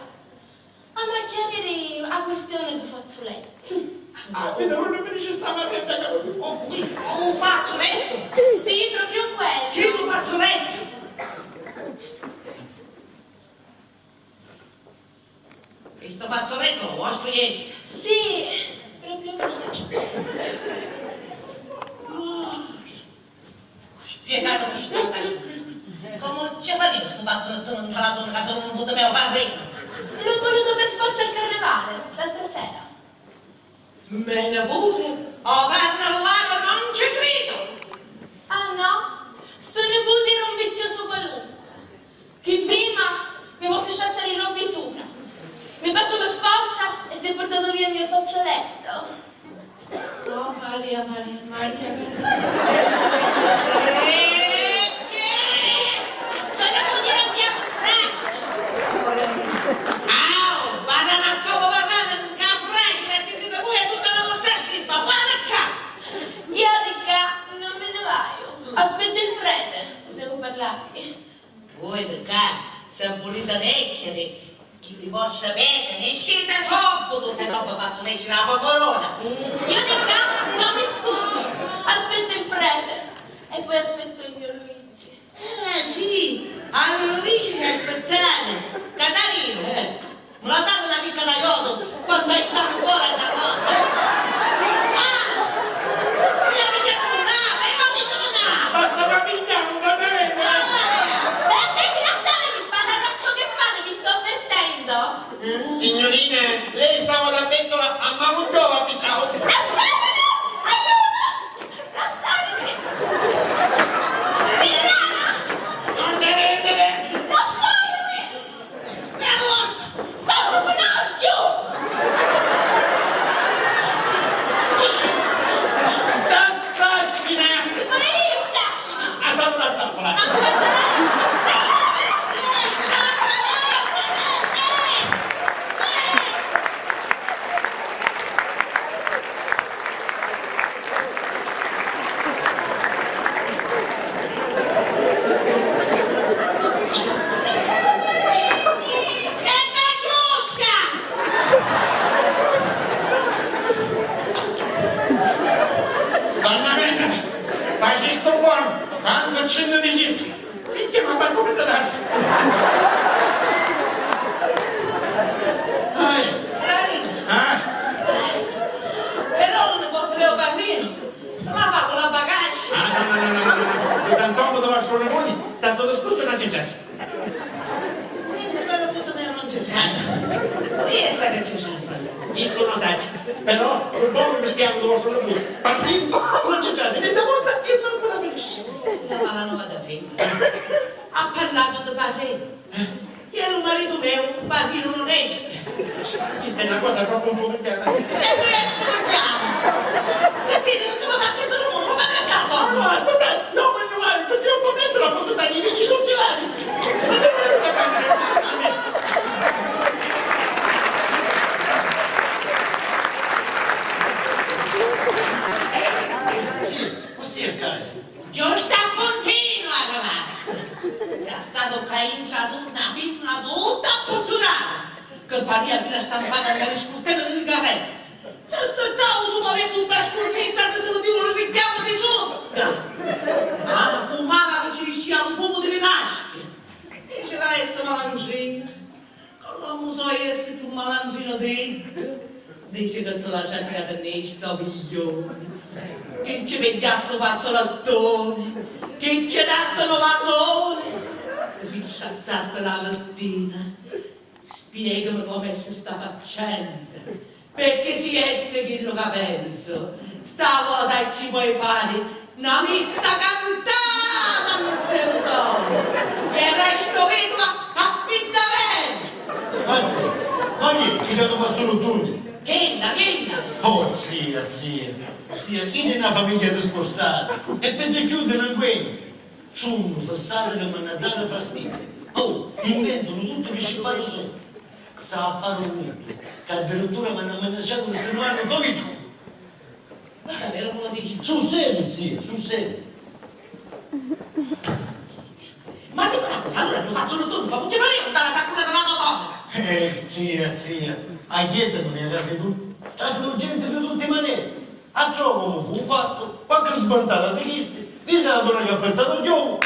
Ama chiariri a quistioni du fazzulettu. Ah, vidi, non mi dici sta marretta che non mi può. Un fazzulettu? Sì, proprio quello. Chi un fazzulettu? E sto fazzoletto lo vuoi? Iesta. Sì, propriu mia. Spiegatimi sta roba. Comu ci fa niu stu fazzulettunu nta la tunica, tu nun puti mia parrinu? L'ho voluto per forza al carnevale, l'altra sera. Mena puru, o carnevale non ci cridu! Ah no? Sto niputi era un vizioso qualunque, chi prima mi vo' feci alzari i robbi supra, mi baciò per forza e si è portato via il mio fazzoletto. Oh, Maria, Maria, Maria, Maria. Che? Cosa vuol dire mia frase? Au, vada a comu parlate nca frase, ci siete voi e tutta la vostra scipa, fate ccà! Io di ccà non me ne vaio, aspetto il prete, devo parlargli. Voi di ccà, se vulite nesciri, chi li vostri pedi nescite subbitu, se no vi fazzu nesciri a po' corona. Io di ccà non mi scuso, aspetto il prete e poi aspetto il mio Luigi. Eh, sì, a Luigi ci aspettate, Catarino, eh. Mi la date na picca d'aiutu quannu aiutamu fora sta cosa? Ah! Mi la pigghiate un capu e non mi perdonate! Basta, ma pigliamo, va bene! Sentite, lasciatemi fare, non ciò che fate, mi sto avvertendo! Signorina, lei stava da bettola a mano giova, picciao! Lasciatemi! Aiuto! Lasciatemi! Villana! Andatevene! Lasciatemi! Sta morta! Sta un finogghiu! Sta fascina! Ti pare io fascina? A saluta zappola! Ma come sarà? Donna Venere, facistu buonu, quantu ci nni dicisti? Minchia, ma mancu mi dasti! Dai! Dai! Ah? Però non ne posso più parlino, se la fa con la bagaglia! Ah, no, no, no, no, no, no, no. Sant'Omo dove ascione voi, tanto discusso non c'è già. Io se me lo butto io non c'è già. Io sta che c'è già. Io non lo saccio, però sul buono mi spiego dove ascione voi. Parlino, non c'è già, se mi dà volta, io non me la finisco. La mala non vado a finire. Ha parlato di parere. Ieri u maritu meu, parrinu onestu. Questa è una cosa troppo un po' complicata. E noi ascoltiamo. Sentite, non come faccio il rumore, ma che caso? No, no, aspetta, no, ma non vale, così io ho commesso la cosa da dire, io non ti vale. Ma non è una cosa. Sì, così è, cara. Giustu appuntinu arrivasti! C'è statu ccà intra tu na fimmina tutta apputtunata, che paria vira stampata nta li scurteli di li carreti. Si assettau su maritu nta scurnissa chi si vidiu li richiami di sutta. Ah, fumava chi ci niscia lu fumu di li naschi. Dici, la esti malandrina. L'omu so jessi tu malandrinu di iddu, dici chi tu lasciasti ca ti nni jisti o pigliuni, chi ci pigghiasti u fazzulettuni, chi ci dasti nu vasuni, risciazzasti la vistina. Spiegami comu è sta faccenda, pecchì si esti chiddu ca pensu, sta vota ci poi fari na mista cantata, nuzzellu Toni! E restu viduva a pitta vera! Ma zia, ma chi è? Chi c'hannu fazzulettuni? Chidda, chidda! Oh, zia, zia, zia, chidda è na famigghia di spustati e pi di cchiù delinquenti. Sunnu fissati ca m'hannu a dari fastidiu. Oh, inventanu tuttu pi scippari soddi. S'ha a fari un muttu, ca addirittura m'hannu amminacciatu chi si nni vannu dui scuti. Ma davveru mi lu dici? Sul serio, zia, sul serio. Ma dimmi una cosa, allura lu fazzulettuni comu ci fariu nta la saccuna di la to tonica? Eh, zia, zia, a chiesa non è a casa tua? Trasunu genti di tutti i maneri. A trova comu fu fattu, qualchi sbantata di chisti, vidi la donna chi ha pinsatu chiovu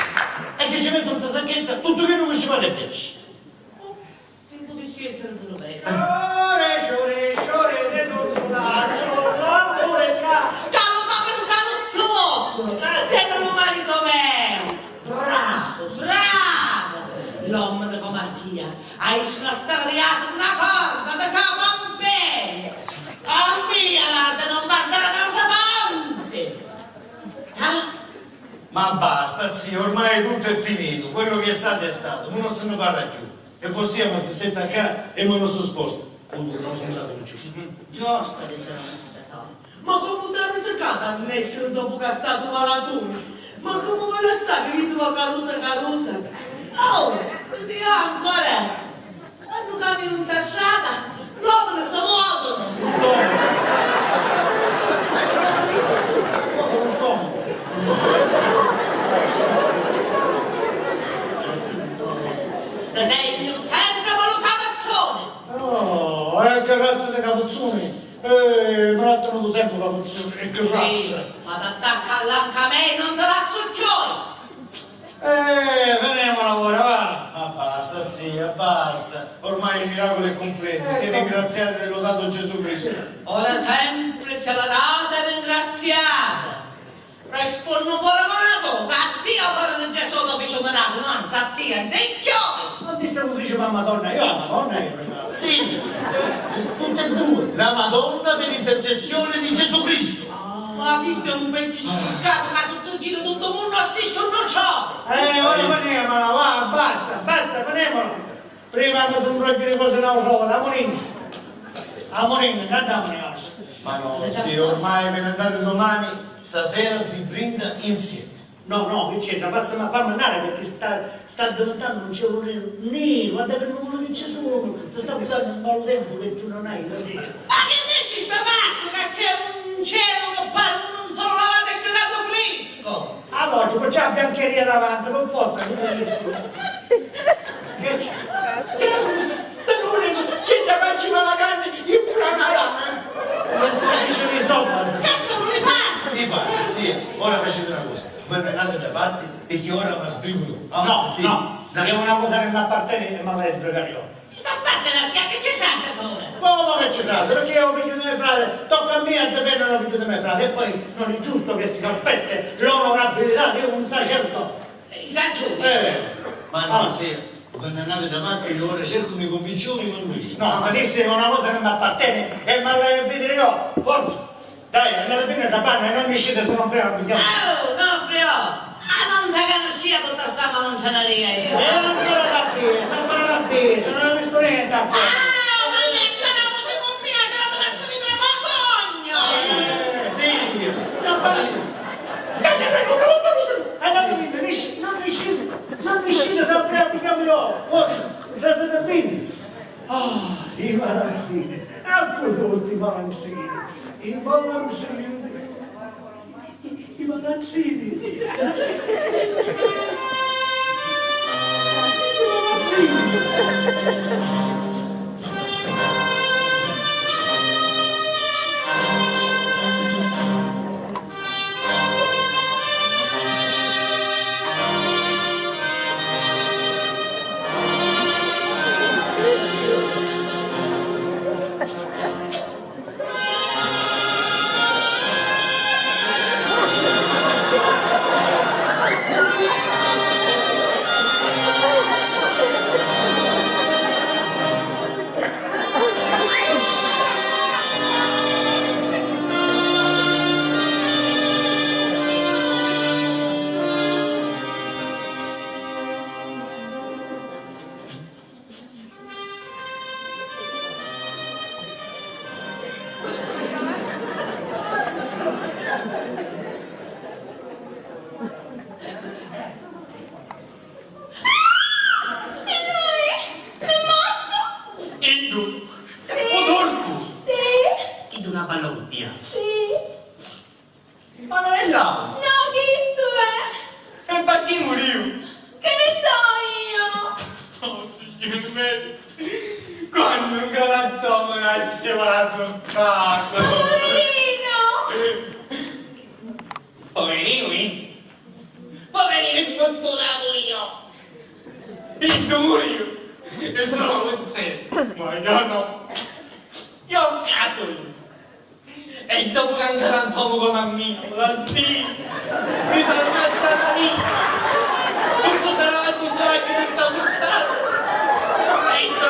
e chi ci metti nta sacchetta tuttu chiddu chi ci pari e piaci. Oh, si putissi essiri puru veru. Sciuri, sciuri, Hai sfrastaliatu una corda da capu a mperi! Ampia, guarda, non guardare dall'altra parte! Ah? Ma basta, zia, ormai tutto è finito. Quello che è stato è stato, mo non se ne parla più. E vossia ma si senta ccà e mo non si sposta. Comunque, non contare con ciò. Giusto, dice la. Ma comu t'ha risicata a nesciri dopu ca statu malatuni? Ma comu va lassari iddu va carusa carusa? Oh, vidi ancora! Quannu caminu nta strata, l'omini si votunu! Ti tegnu sempri cu lu capuzzuni! Oh, e che razza di capuzzuni? Eh, mi l'ha tenuto sempre la funzione, e che razza! Sì, ma t'attacca all'anca a me, non ti lassu chiù! Eh, finiamola ora, va! Ma basta, zia, basta! Ormai il miracolo è completo, sia ringraziato e lodato Gesù Cristo! Ora sempre sia lodato e ringraziato! Rispunnu puru cu na toga, a tia u cori di Gesù ti fici u miraculu, anzi a tia, di chiù! Ma disse così ci fa Madonna, io la Madonna io, sì, tutte e due, la Madonna per intercessione di Gesù Cristo. Ma chistu è un vecchiu sfurcatu ca si tu giri tuttu u munnu a stissu non ciò! Eh, ora finiamola, va, basta, basta, finiamola. Prima ca si nfrogghiri cosi n'autra vota, amuninni, amuninni, n'andamu niautra. Ma no, zio, ormai ve ne andate domani, stasera si brinda insieme. No, no, Vincenzo, passami a fammi andare perché sta, sta diventando un cielo nero, nero, guarda che nuvuli che ci sono, si sta buttando un malu tempo che tu non hai idea. Ma chi dici sto pazzu che c'è un cielo che pare un sole lavate e sta dando fresco? Allora, ci c'è la biancheria davanti, per forza, che dici? Che c'è? Sta nuvuli, c'è da farci una vacanza, io pure una rana, eh? Non sta dicendo insomma. Che sono i pazzi? Sì, pazzi, sì. Ora facete una cosa. Voi andate da parte perché ora mi sbrigo. No, no, sì. No, no, è una cosa che mi appartiene e mi la sbrigo io. Chi t'apparteni a tia, chi ci sa se tu? Come che ci sa? Perché io figlio di mio frate, tocca a me a difendere il figlio di mio frate. E poi non è giusto che si calpeste l'onorabilità di un sacerdote. Eh, ragione. Eh. Ma no, ah, sì, voi andate da parte che ora cerco mi convincevo di non lui. No, ma questa è una cosa che mi appartiene e mi la devo vedere io, forza. Dai, andate bene da panna e non mi scite se non prima mi chiamo. Oh, no, Frio! Ah, non ti conoscia tutta sta malunceneria io! E non ancora da te, non ancora da te, non ho visto niente ancora. Ah, ma mezzanotte con mia, se non ti faccio vedere ma sogno! Eh, sì, sì. Andate bene, non mi scite, non mi scite, non mi scite, sempre a pigliarmi io, forza, non state bene. Ah, i malancini, ecco tutti i malancini, i malancini, i malancini, i malancini. E lui? È morto? Iddu? Sì. U turcu? Sì. Iddu na pallottia. Sì. Ma non è l'auto? No, chistu è. E perché muriu? Che ne so io? Oh, signor me, quando un galantomo nasceva la soltanto. Poverino! Poverinu mi? Poverinu sfunturato io! Iddu muriu! E sono un zero! Ma io no! Io un caso io! E dopu ca un galantomu comu a mia, Valentino, mi s'ammazza la vita! Non può dare avanti un giorno che ti sta portando! E io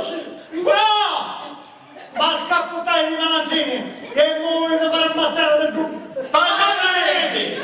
Scusi! Però! Ma scapputai di malandrini e mo volete far ammazzare del gruppo! Pagatemi!